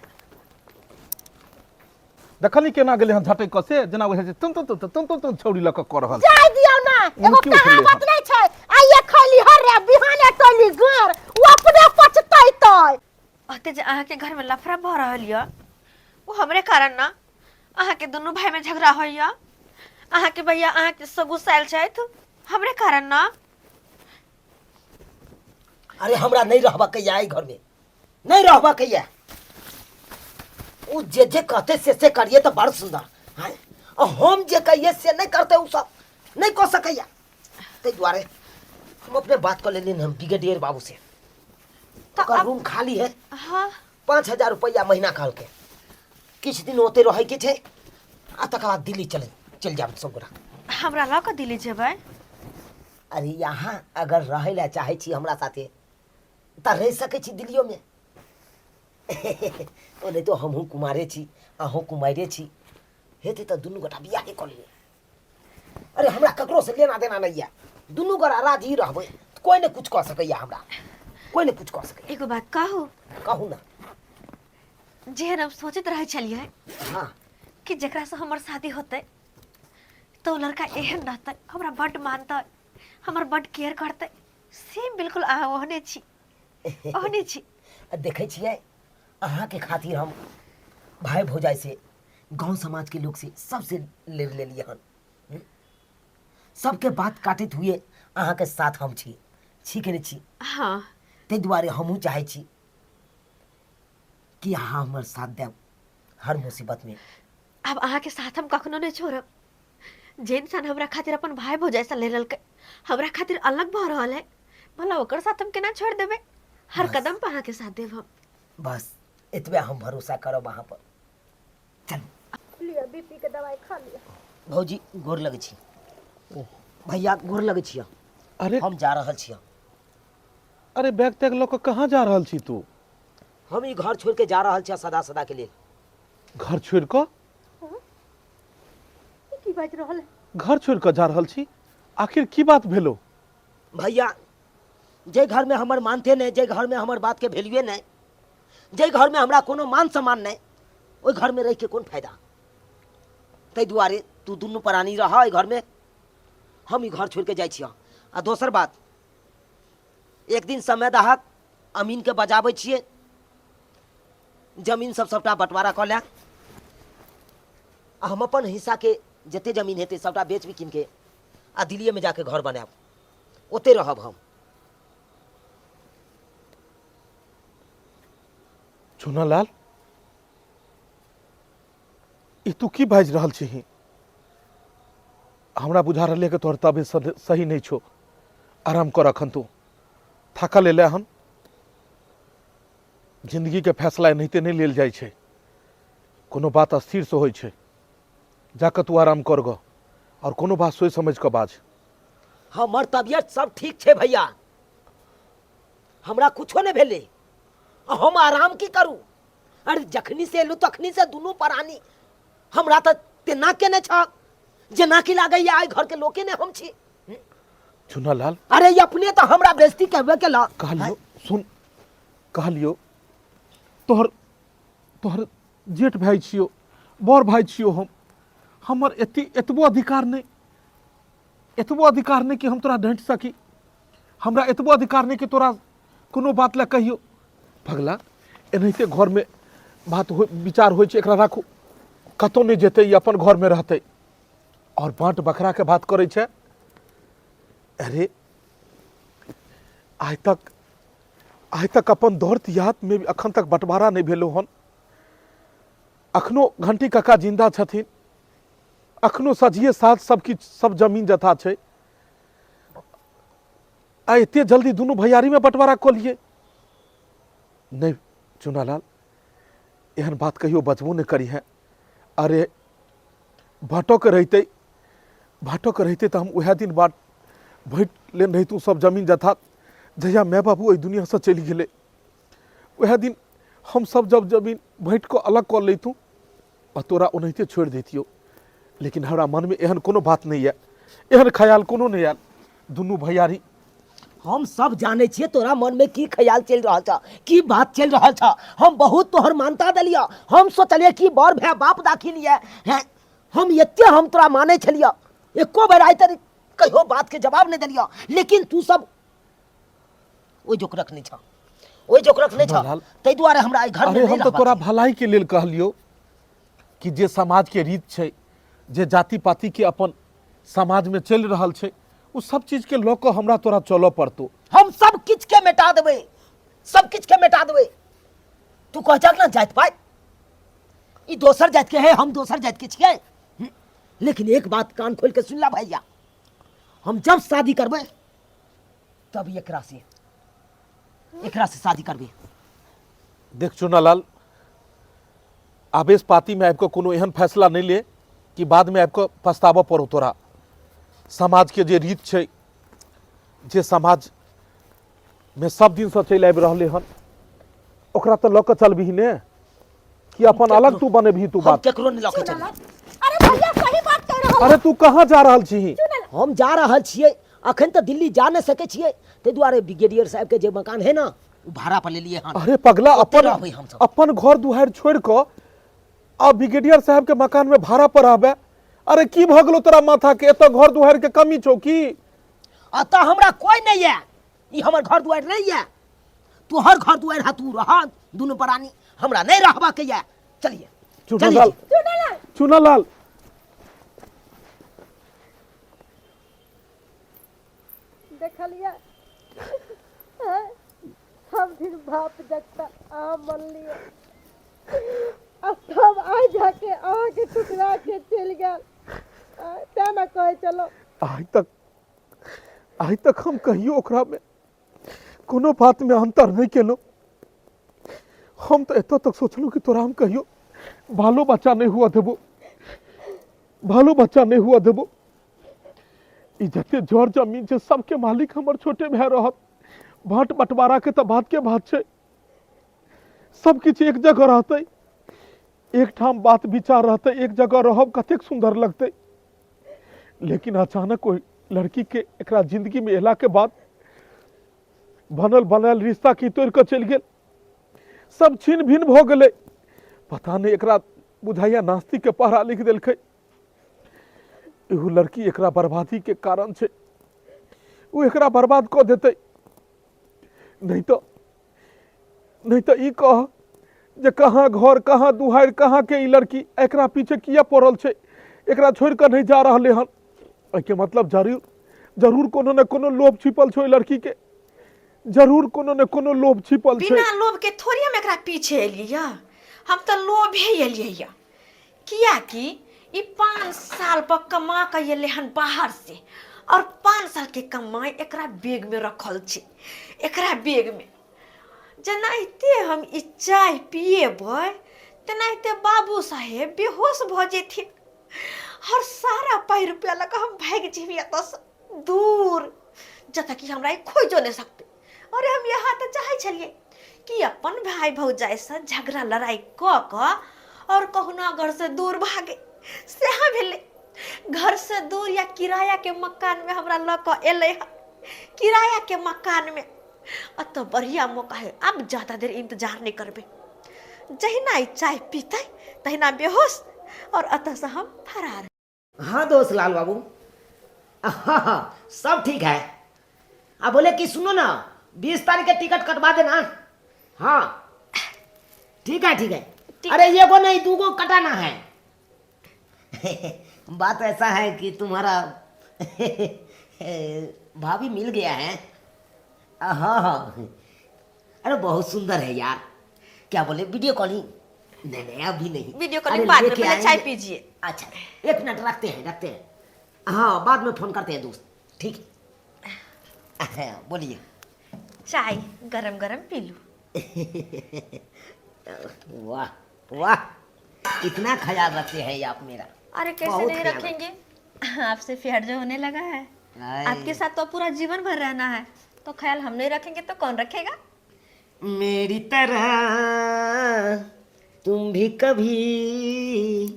देखली केना गेलै हन झटकि कऽ से जेना बुझाइ छै तुम तुम तुम तुम तुम तुम छौड़ी लऽ कऽ कऽ रहल छै। जाय दियो ना, एगो उनकी उठलै कहावत नहीं छै, आइए खैली हर रे बिहाने टोली घर, ओ अपने पचतै तै। ओते जे अहाँके घरमे लफड़ा भऽ रहल यऽ ओ हमरे कारण ना अहाँके दुनू भाईमे झगड़ा होइए। अहाँके भैया अहाँके से गुस्सायल छथि हमरे कारण ना। अरे हमरा नहीं रहबा के या घर में नहीं रहबा के या। उ जे जे कहते से से करिए तो बड़ सुंदर हैं, और हम जे कहिए से नहीं करते, उ सब नहीं कह सकैया। ताहि दुआरे हम अपने बात कर लेलियन हम ब्रिगेडियर बाबू से। तऽ ओकर आब रूम खाली है। हाँ। 5000 रुपया महीना कहलकै। किछु दिन ओते रहैके छै आ तकर बाद दिल्ली चल चलि जायब सब गोटा। हमरा लऽ कऽ दिल्ली जेबै? अरे यहाँ अगर रहै लए चाहै छी हमरा साथे तऽ रहि सकै छी दिल्लियोमे। ओनाहितो तो हमहूँ कुमारे छी, अहूँ कुमारे छी, हेतै तऽ दुनू गोटा बियाहे कऽ लेबै। अरे हमरा ककरोसँ लेना देना नहि यऽ। दुनू गोटा राजी रहबै तऽ कोइ नहि किछु कऽ सकैए हमरा, कोइ नहि किछु कऽ सकैए। एगो बात कहू? कहू ने। जेहन हम सोचैत रहै छलियै कि जकरासँ हमर शादी होतै तऽ ओ लड़का एहन रहतै, हमरा बड्ड मानतै, हमर बड्ड केयर करतै, सेम बिल्कुल अहाँ ओहने छी, ओहने छी। आ देखै छियै, अहाँके खातिर हम भाय भौजाइ से, गाँव समाजके लोक से, सबसे लड़ि लेलियै हन। हम्म? सबके बात काटैत हुए अहाँके साथ हम छी, छी कि नहि छी? हाँ। ताहि दुआरे हमहूँ चाहै छी कि अहाँ हमर साथ देब हर मुसीबतमे। आब अहाँके साथ हम कखनो नहि छोड़ब। जे इंसान हमरा खातिर अपन भाय भौजाइसँ लड़ि लेलकै, हमरा खातिर अलग भऽ रहल है, भला ओकर साथ हम केना छोड़ि देबै? हर बस। कदम पर अहाँके साथ देब हम। बस एतबे हम भरोसा करब अहाँ पर। चलू। लिअ, बीपी के दवाई खा लिअ। भौजी, गोर लगै छी। भैया, गोर लगै छी। अरे हम जा रहल छी। अरे बैग तैग लऽ कऽ कहाँ जा रहल छी तू? हम ई घर छोड़ि के जा रहल छी सदा सदा के लेल। घर छोड़ि कऽ? ई की बाजि रहल है? घर छोड़ि कऽ जा रहल छी? आखिर की बात भेलो? भैया, जे घर में हमर मानते नहीं, जे घर में हमर बात के वैल्यूए नहीं, जे घर में हमरा कोनो मान सम्मान नहीं, ओहि घर में रह के कोन फायदा? ताहि दुआरे तू दुनू प्राणी रह एहि घर में, हम ई घर छोड़ के जाइ छियह। आ दोसर बात, एक दिन समय दहक अमीन के बजाबै छियै, जमीन सब सबटा बंटवारा कऽ ले, आ हम अपन हिस्सा के जते जमीन हेतै सबटा बेच बिकिन के आ दिल्लीए में जाके घर बनायब, ओते रहब हम। चुनालाल, ई तू की बाजि रहल छही? हमरा बुझा रहल कि तोहर तबियत सही नहीं छो। आराम कर, अखन तू थाकल एले हन। जिंदगी के फैसला एनाहिते नहीं लेल जाइ छै, कोनो बात स्थिर से होइ छै। जाके तू आराम कर गो और कोनो बात सोच समझ के बाज। हमर तबियत सब ठीक छै भैया, हमरा कुछो नहीं भेलै, हम आराम की करू? अरे जखनी से एलू तखनी से दुनू प्राणी हमरा तऽ तेना केने छ जेना कि लागैया आइ घर के लोके ने हम छी। चुनालाल, अरे ई अपने तऽ हमरा बेइज्जती कहबे केलक। कहलियो सुन, कहलियो तोहर तोहर जेठ भाई छियो, बड़ भाई छियो हम, हमर एती एतबो अधिकार नहीं, एतबो अधिकार नहीं कि हम तोरा डांटि सकी, हमरा एतबो अधिकार नहीं कि तोरा कोनो बात लए कहियो। भगला एनाहिते घरमे बात हो विचार होइ छै, एकरा राखू, कतहु नहि जेतै, ई अपन घरमे रहतै। और बाँट बखराके बात करै छै। अरे आइ तक आइ तक अपन दौर तिहातमे भी अखन तक बँटवारा नहि भेलो हन। अखनो घंटी काका जिंदा छथिन, अखनो सझिए साथ सब किछु सब जमीन जथा छै, आ एते जल्दी दुनू भैयारीमे बँटवारा कऽ लिए? नहि चुनालाल, एहन बात कहियो बजबो नहि करी हैं। अरे बाँटऽके रहितै, बाँटऽके रहितै तऽ हम उएह दिन बाट बाँटि लेने रहितहुँ सब जमीन जथा, जहिया माय बाबू एहि दुनिआँसँ चलि गेलै उएह दिन हम सब जब जमीन बाँटि कऽ अलग कऽ लैतहुँ आ तोरा ओनाहिते छोड़ि दैतियौ। लेकिन हमरा मनमे एहन कोनो बात नहि यऽ, एहन ख्याल कोनो नहि आयल। दुनू भैयारी हम सब जानै छियै तोरा मनमे की ख्याल चलि रहल छ, की बात चलि रहल छ। हम बहुत तोहर मानता देलियऽ, हम सोचलियै कि बड़ भाय बाप दाखिल यऽ हैं, हम एते हम तोरा मानै छलियऽ, एको बेर आइ तक कहियो बातके जवाब नहि देलियऽ, लेकिन तू सब ओहि जोकरक नहि छ, ओहि जोकरक नहि छ, ताहि दुआरे हमरा एहि घरमे अरे हम तऽ तोरा भलाइके लेल कहलियौ कि जे समाजके रीत छै, जे जाति पातिके अपन समाजमे चलि रहल छै, ओ सब चीजके लऽ कऽ हमरा तोरा चलऽ पड़तौ। हम सब किछुके मेटा देबै, सब किछुके मेटा देबै। तू कह जाक ना जाति पाति, ई दोसर जातिके है, हम दोसर जातिके छियै, लेकिन एक बात कान खोल के सुन ला भैया, हम जब शादी करबै तब एकरा से शादी करबै। देख चुनालाल, आवेश पातीमे आबि कऽ कोनो एहन फैसला नहि ले कि बादमे आबि कऽ पछताबऽ पड़ौ तोरा। समाजके जे रीत छै, जे समाजमे सब दिनसँ चलि आबि रहलै हन, ओकरा तऽ लऽ कऽ चलबिही ने कि अपन अलग तू बनेबही तू हम बात? केकरो नहि लऽ के चलबै। अरे भैया सही बात कह रहल। अरे तू कहाँ जा रहल छीही? हम जा रहल छियै, अखन तऽ दिल्ली जा नहि सकै छियै, ताहि दुआरे ब्रिगेडियर साहबके जे मकान है ना ओ भाड़ा पर लेलियै हन। अरे पगला, ओते अपन रहबै हमसब। अपन घर दुआरि छोड़ि कऽ आ ब्रिगेडियर साहब के मकान में भाड़ा पर रहबै? अरे की भऽ गेलो तोरा माथा के? एतऽ घर दुआरि के कमी छौ की? एतऽ हमरा कोई नहीं है, ई हमर घर दुआरि नहीं है, तोहर घर दुआरि है, तू रह दुनू प्राणी, हमरा नहीं रहबा के है। चलिए चुनालाल, चुनालाल, देखलियै सब दिन बाप जगता अहाँ मनलियै आ सब आइ जाके अहाँके ठुकरा के चलि गेल, तेँ ने कहै छलहुँ। आइ तक हम कहियो ओकरामे कोनो बातमे अन्तर नहि केलहुँ। हम तऽ एतऽ तक सोचलहुँ कि तोरा हम कहियो बालो बच्चा नहि हुअ देबो, बालो बच्चा नहि हुअ देबो। ई जते जर जमीन छै सबके मालिक हमर छोटे भाय रहत। बाँट बँटवाराके तऽ बातके बात छै। सब किछु एक जगह रहतै, एकठाम बात विचार रहतै, एक जगह रहब, कतेक सुन्दर लगतै। लेकिन अचानक ओहि लड़की के एकरा जिंदगी में एला के बाद बनल बनायल रिश्ता की तोड़ कऽ चलि गेल, सब छिन भिन भऽ गेलै। पता नहि एकरा बुझाइया नास्तिक के पहरा लिख देलकै। एगो लड़की एकरा बर्बादी के कारण छै, ओ एकरा बर्बाद कऽ देतै। नहीं तो ई कह जे कहाँ घर कहाँ दुहारि कहाँ के ई लड़की एकरा पीछे किया पड़ल छै, एकरा छोड़ कऽ नहीं जा रहलै हन। एहिके मतलब जरूर जरूर कोनो ने कोनो लोभ छिपल छै ओहि लड़की के, जरूर कोनो ने कोनो लोभ छिपल छै। बिना लोभ के थोड़ी हम एकरा पीछे एलियै या, हम तऽ लोभे एलियै या, कियाकि ई 5 साल पर कमा के एलै हन बाहर से, और 5 साल के कमाई एकरा बैग में रखल छै। एकरा बैग में जेनाहिते हम ई चाय पिएबै तेनाहिते बाबू साहेब बेहोश भऽ जेथिन, और सारा पाइ रुपया लऽ कऽ हम भागि जेबै एतऽसँ दूर, जतऽ कि हमरा ई खोजियो नहि सकतै। अरे हम यहाँ तऽ चाहै छलियै कि अपन भाय भौजाइसँ झगड़ा लड़ाइ कऽ कऽ और कहुना घरसँ दूर भागे, सएह भेलै। घरसँ दूर या किरायाके मकानमे हमरा लऽ कऽ एलै हँ, किरायाके मकानमे। एतऽ बढ़िआँ मौका है, आब ज्यादा देर इंतजार नहि करबै। जहिना ई चाय पीतै तहिना बेहोश और एतऽसँ हम फरार। हाँ दोस्त लाल बाबू, हाँ हाँ सब ठीक है। आ बोले कि सुनो ना, 20 तारीख के टिकट कटवा देना। हाँ ठीक है ठीक है। अरे ये गो नहीं दूगो कटाना है। बात ऐसा है कि तुम्हारा भाभी मिल गया है। हाँ हाँ, अरे बहुत सुंदर है यार। क्या बोले, वीडियो कॉलिंग? नहीं नहीं अभी नहीं, वीडियो कॉलिंग बाद में, पहले चाय पीजिए। अच्छा एक मिनट, रखते हैं रखते हैं, हाँ बाद में फोन करते हैं दोस्त, ठीक है। बोलिए। चाय गरम गरम पी लूँ। वाह वाह, इतना ख्याल रखते हैं आप मेरा। अरे कैसे नहीं रखेंगे, आपसे प्यार जो होने लगा है, आपके साथ तो पूरा जीवन भर रहना है, तो ख्याल हम नहीं रखेंगे तो कौन रखेगा। मेरी तरह तुम भी कभी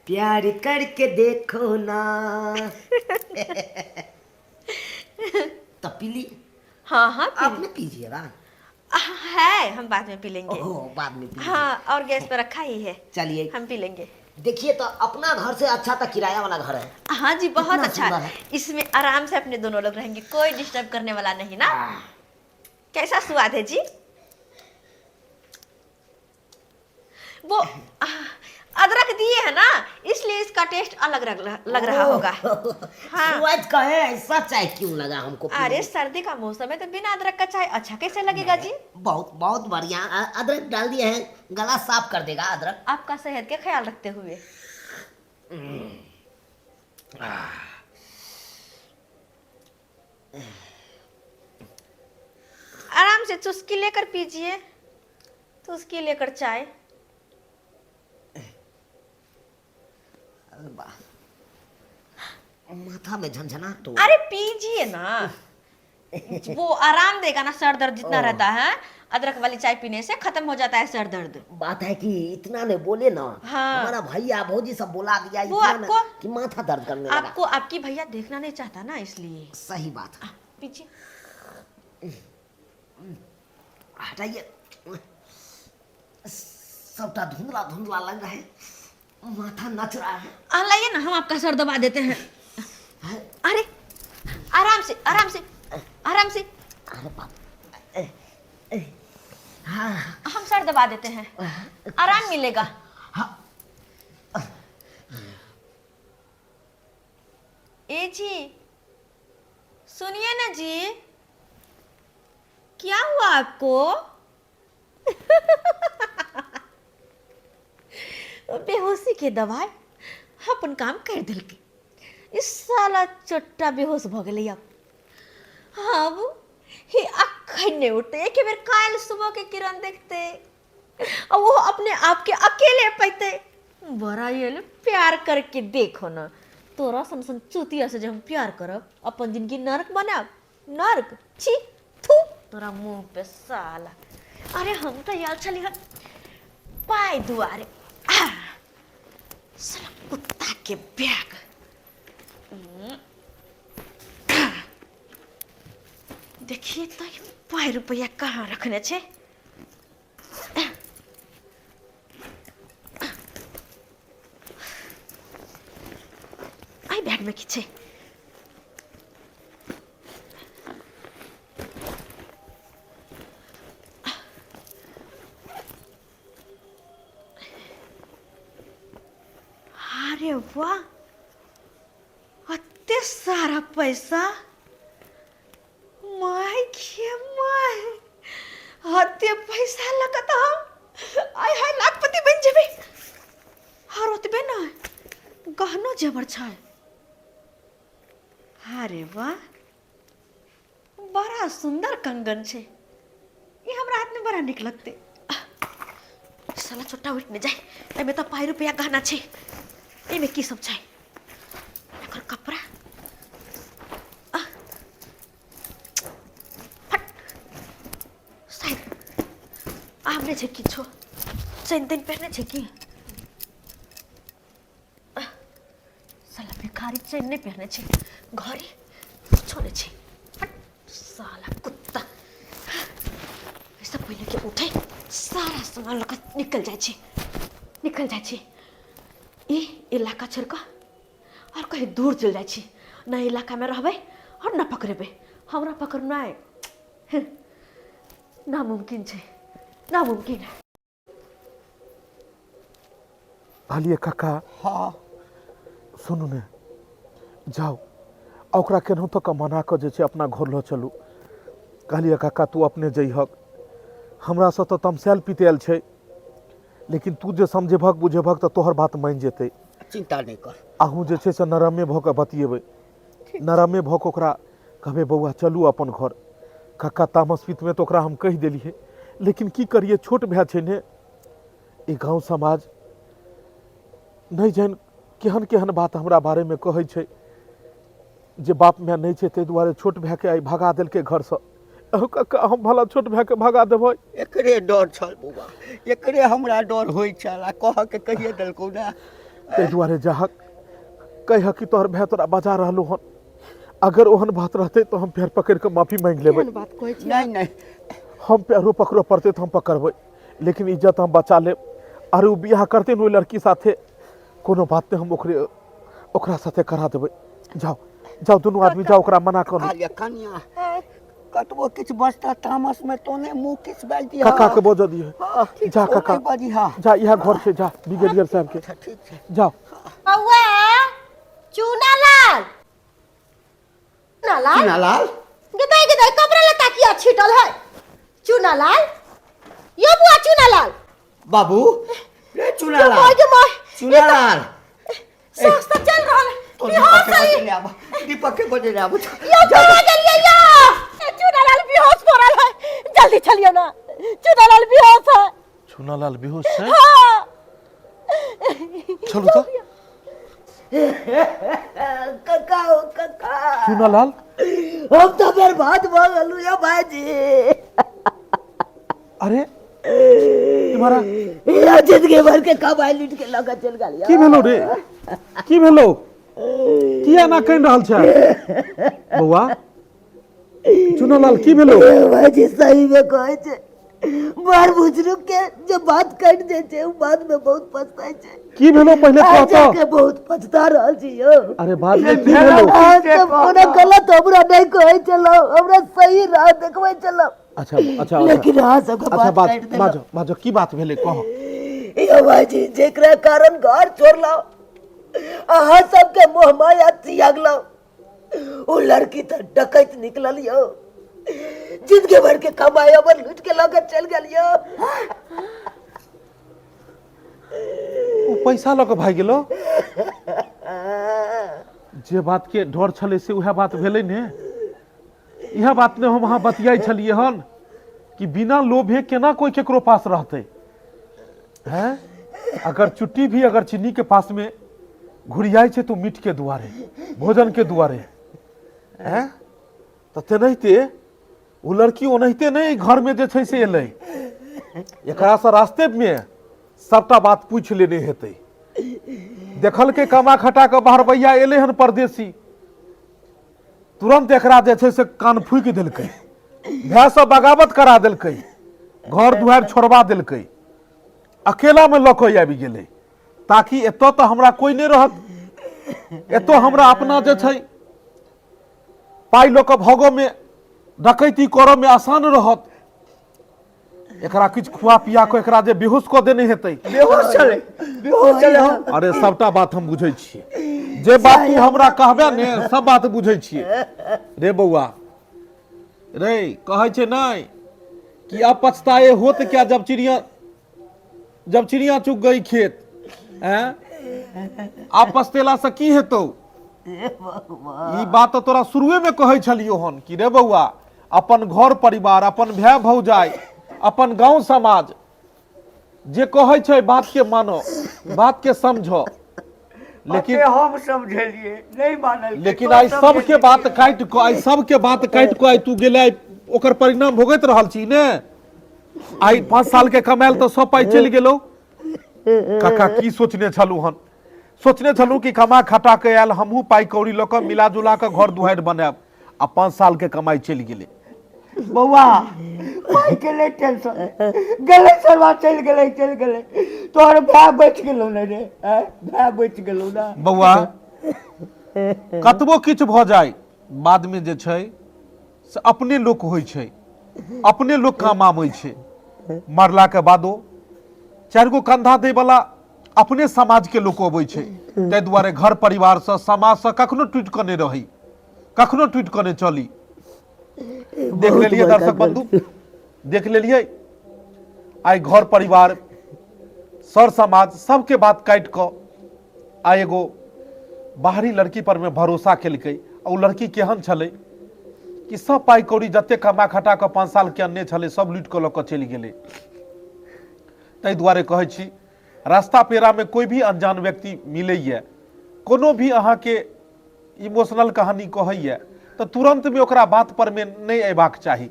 प्यार करके देखो ना। तो पी ली। हाँ हाँ पी आपने पीजिएगा है, हम बाद में पी लेंगे। ओह बाद में पी। हाँ और गैस पर रखा ही है, चलिए हम पी लेंगे। देखिए तो अपना घर से अच्छा था किराया वाला घर है। हाँ जी बहुत इतना अच्छा सुंदर है। इसमें आराम से अपने दोनों लोग रहेंगे, कोई डिस्टर्ब करने वाला नहीं ना। कैसा स्वाद है जी? वो अदरक दिए है ना, इसलिए इसका टेस्ट अलग लग रहा होगा। हाँ। स्वाद का है, ऐसा चाय क्यों लगा हमको पीने अरे में? सर्दी का मौसम है तो बिना अदरक का चाय अच्छा कैसे लगेगा जी? बहुत बहुत बढ़िया। अदरक डाल दिए हैं, गला साफ कर देगा अदरक। आपका सेहत के ख्याल रखते हुए। आराम से चुस्की लेकर पीजिए, चुस्की लेकर चाय। अरे वाह, माथा में झनझनाहट हो। अरे पीजिए ना, वो आराम देगा ना, सर दर्द जितना रहता है अदरक वाली चाय पीने से खत्म हो जाता है सर दर्द। बात है कि इतना ने बोले ना, हाँ। हमारा भैया भौजी सब बोला दिया वो इतना ने आपको कि माथा दर्द करने लगा। आपको आपकी भैया देखना नहीं चाहता ना, इसलिए। सही बात है। पीजिए। हटाइए, सबटा धुंधला धुंधला लग रहा है, माथा नच रहा है। आ लाइए ना, हम आपका सर दबा देते हैं। अरे आराम से आराम से आराम से। अरे बाप, हाँ हम सर दबा देते हैं, आराम मिलेगा। हाँ। ए जी सुनिए ना जी, क्या हुआ आपको? बेहोशी के दवाई अपन काम कर दिलकै। इस साला चट्टा बेहोश भ गेलै अब। अब ही अखन नहीं उठते, एक बेर काल्हि सुबह के किरण देखते और वो अपने आप के अकेले पैते। बड़ा ये ले प्यार करके देखो ना, तोरा सन सन चूतिया से जब हम प्यार करब अपन जिंदगी नरक बनाब, नरक छी थू तोरा मुंह पे साला। अरे हम तो यार छली हन पाइ दुआरे। आ साला कुत्ता के बैग। देखिए तो ई पाइ रुपैआ कहाँ रखने छै। एहि बैगमे की छै? अरे वाह, अते सारा पैसा! My गे my, अते पैसा लऽ कऽ तऽ हम आय हाय लाखपति बनि जेबै। आओर ओतबे नहि, गहनो जेवर छै। अरे वाह, बड़ा सुंदर कंगन छै, ई हमरा हाथ में बड़ा निक लगतै। साला छोटा उठ ने जाए, एहिमे तऽ पाइ रुपया गहना छै। एहिमे की सब छै? एकर कपड़ा। फट साइड। आब नहि छै किछो। चैन तैन पहिरने छै की? साला भिखारी चैन नहि पहिरने छै, घड़ी किछो नहि छै। हट साला कुत्ता, एहिसँ पहिले के उठे सारा सामान लऽ कऽ निकल जाइ छी, निकल जाइ छी ई इलाका छोड़ि कऽ आओर कहीं दूर चलि जाइ छी। न इलाकामे रहबै आओर न पकड़ेबै। हमरा पकड़नाइ नामुमकिन छै, नामुमकिन। कहलियै काका, हाँ, सुनू ने, जाउ आ ओकरा केनाहितो कऽ मना कऽ जे छै अपना घर लऽ चलू। कहलियै काका, तू अपने जइहक, हमरासँ तऽ तमसायल पितायल छै, लेकिन तू जे समझेबहक बुझेबहक तऽ तोहर बात मानि जेतै। चिंता नहि कर। अहूँ जे छै से नरमे भऽ कऽ बतियेबै, नरमे भऽ कऽ ओकरा कहबै, बौआ चलू अपन घर। काका, तामस पितमे तऽ ओकरा हम कहि देलियै, लेकिन की करियै, छोट भाय छै ने। ई गाँव समाज नहि जानि केहन केहन बात हमरा बारेमे कहै छै जे बाप माय नहि छै, ताहि दुआरे छोट भायके आइ भगा देलकै घरसँ। अहू काका, हम भला छोट भायके भगा देबै? एकरे डर छल बौआ, एकरे हमरा डर होइ छल आ कहके कहिए देलकौ ने। ताहि दुआरे जाहक कहिह कि तोहर भाय तोरा बजा रहलो हन। अगर ओहन बात रहतै तऽ हम पैर पकड़ि कऽ माफी मांगि लेबै। केहन बात कहै छी? नहि नहि, हम पैरो पकड़ऽ पड़तै तऽ हम पकड़बै, लेकिन इज्जत हम बचा लेब। आर ओ बियाह करतै ने ओहि लड़की साथे, कोनो बात नहि, हम ओकरे ओकरा साथे करा देबै। जाओ जाओ, दुनू आदमी जाओ, ओकरा मना करू। कहलियै कनिया, कतबो किछु बजता तामस में तो ने मुँह किछु बाजि दिहऽ। काका के बजऽ दिअ। हाँ, जा काका, ओ नहि बजिहऽ। जा, इएह घर छै, जा ब्रिगेडियर साहब के। अच्छा ठीक छै, जाओ। बौआ चूना लाल, चूना लाल, चूना लाल, गदाई गदाई कपड़ा लत्ता किया छीटल है? चूना लाल, यो बुआ चूना लाल। बाबू रे चूना यो लाल, माय गे माय, चूना लाल, सांस तऽ चल रहल है। तो बेहोश दीपक के है। बजेने आब, दीपक के बजेने आब। यो कहाँ गेलियै यो? ए, चूना लाल बेहोश पड़ल है, जल्दी चलियो ना, चूना लाल बेहोश है। चूना लाल बेहोश छै? हाँ। चलू तऽ। काका ओ काका, चूना लाल, हम तऽ बर्बाद भऽ गेलहुँ यौ भाईजी। अरे तुम्हारा या जिंदगी भर के कमाई लूट के लऽ कऽ चलि गेल। की भेलो रे? की भेलो? किया एना कहि रहल छै बौआ चुनालाल? की भेलो भाईजी? सही में कहै छै, बड़ बुजुर्ग के जे बात कटि जाइ छै ओ बाद में बहुत पछताइ छै। की भेलो पहिले आइ कह तऽ। जाके बहुत पछता रहल छी यौ। अरे बाद में की भेलो? अहाँ सब कोनो गलत हमरा नहि कहै छलहुँ, हमरा सही राह देखबै छलहुँ। अच्छा अच्छा अच्छा, लेकिन अहाँ सबके अच्छा बात बात काटि देलहुँ। बाजो बाजो, की बात भेलै कह। यौ भाईजी, जेकरा कारण घर छोड़लहुँ, अहाँ सबके मोह माया त्यागलहुँ, ओ लड़की तऽ डकैत निकलल यौ। जिंदगी भर के कमाई हमर लूट के लऽ के चलि गेल यौ। ओ पैसा लऽ कऽ भागि गेलो? जे बात के डर छलै से उएह बात भेलै ने। इएह बात ने हम अहाँ बतियाइ छलियै हन कि बिना लोभे केना कोई केकरो पास रहतै हैं? अगर चुट्टी भी अगर चीनी के पास में घुरियाइ छै तो मीठ के दुआरे, भोजन के दुआरे हैं। तऽ तेनाहिते ओ लड़की ओनाहिते नहि घर में जे छै से एलै, एकरासँ रास्ते में सबटा बात पूछि लेने हेतै। देखलकै कमा खटा कऽ बाहर भैया एलै हन परदेसी, तुरंत एकरा जे छै से कान फूकि देलकै, भायसँ बगावत करा देलकै, घर दुआरि छोड़बा देलकै, अकेलामे लऽ कऽ आबि गेलै, ताकि एतऽ तऽ हमरा कोइ नहि रहत, एतऽ हमरा अपना जे छै पाइ लऽ कऽ भगऽमे डकैती करऽमे आसान रहत। एकरा किछु खुआ पिया कऽ एकरा जे बेहोश कऽ देने हेतै। बेहोश छलै, बेहोश छलै हम। अरे सबटा बात हम बुझै छियै, जे बात तू हमरा कहबे ने सब बात बुझै छियै रे बौआ रे। कहै छै नहि कि अब पछताए होत क्या जब चिड़िया चुग गई खेत। हैं, आब पछतेला से की हेतौ? ई बात तऽ तोरा शुरुए में कहै छलियौ हन कि रे बौआ, अपन घर परिवार, अपन भाय भौजाइ, अपन गांव समाज जे कहै छै बात के मानो, बात के समझो। लेकिन हम समझलिए नहीं मानल। लेकिन आइ सबके बात काटि कऽ, आइ सबके बात काटि कऽ आइ तू गेलै, आइ ओकर परिणाम भोगैत रहल छी ने। आइ 5 साल के कमायल तऽ सब पाइ चलि गेलौ। काका की सोचने छलहुँ हन? सोचने छलहुँ कि कमा खटा के आयल हमहूँ पाइ कौड़ी लऽ कऽ मिला जुला कऽ घर दुआरि बनायब, आ 5 साल के कमाइ चलि गेलै। बौआ, पाइ के नहि टेंशन, गेलै सरवा चलि गेलै, चलि गेलै। तोहर भाय बचि गेलौ ने रे? आँय, भाय बचि गेलौ ने। बौआ, कतबो किछु भऽ जाय बादमे जे छै से अपने लोक होइ छै, अपने लोक काम आबै छै। मरलाके बादो 4 गो कंधा दै वाला अपने समाज के लोक अबै छै। ताहि दुआरे घर परिवारसँ समाजसँ कखनो टूटि कऽ नहि रही, कखनो टूटि कऽ नहि चली। देख लेलियै दर्शक बंधु, देख लेलियै आइ घर परिवार सर समाज सबके बात काटि कऽ आइ एगो बाहरी लड़की पर में भरोसा केलकै। आ ओ लड़की केहन छलै कि सब पाइ कौड़ी जते कमा खटा कऽ 5 साल के अनने छलै सब लूटि कऽ लऽ कऽ चलि गेलै। ताहि दुआरे कहै छी, रास्ता पेरा में कोई भी अनजान व्यक्ति मिलैए, कोनो भी अहाँके इमोशनल कहानी कहैए तऽ तुरंत में ओकरा बात पर में नहि अयबाक चाही।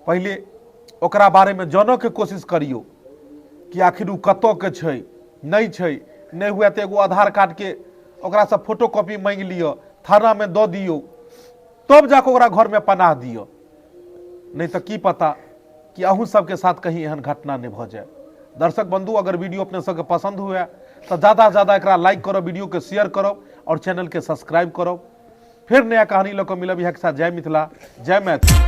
पहिले ओकरा बारे में जानऽ के कोशिश करियौ कि आखिर ओ कतऽ के छै, नहि छै। नहि हुए तऽ एगो आधार कार्ड के ओकरासँ फोटो कॉपी मांगि लिअ, थाना में दऽ दियौ, तब जाकऽ ओकरा घर में पनाह दियौ। नहीं तऽ की पता कि अहूँ सबके साथ कहीं एहन घटना नहीं भऽ जाए। दर्शक बंधु, अगर वीडियो अपने सबके पसंद हुए तो ज़्यादा से ज़्यादा एकरा लाइक करब, वीडियो के शेयर करब और चैनल के सब्सक्राइब करब। फिर नया कहानी लऽ कऽ मिलब। इएह के साथ जय मिथिला, जय मैथिली।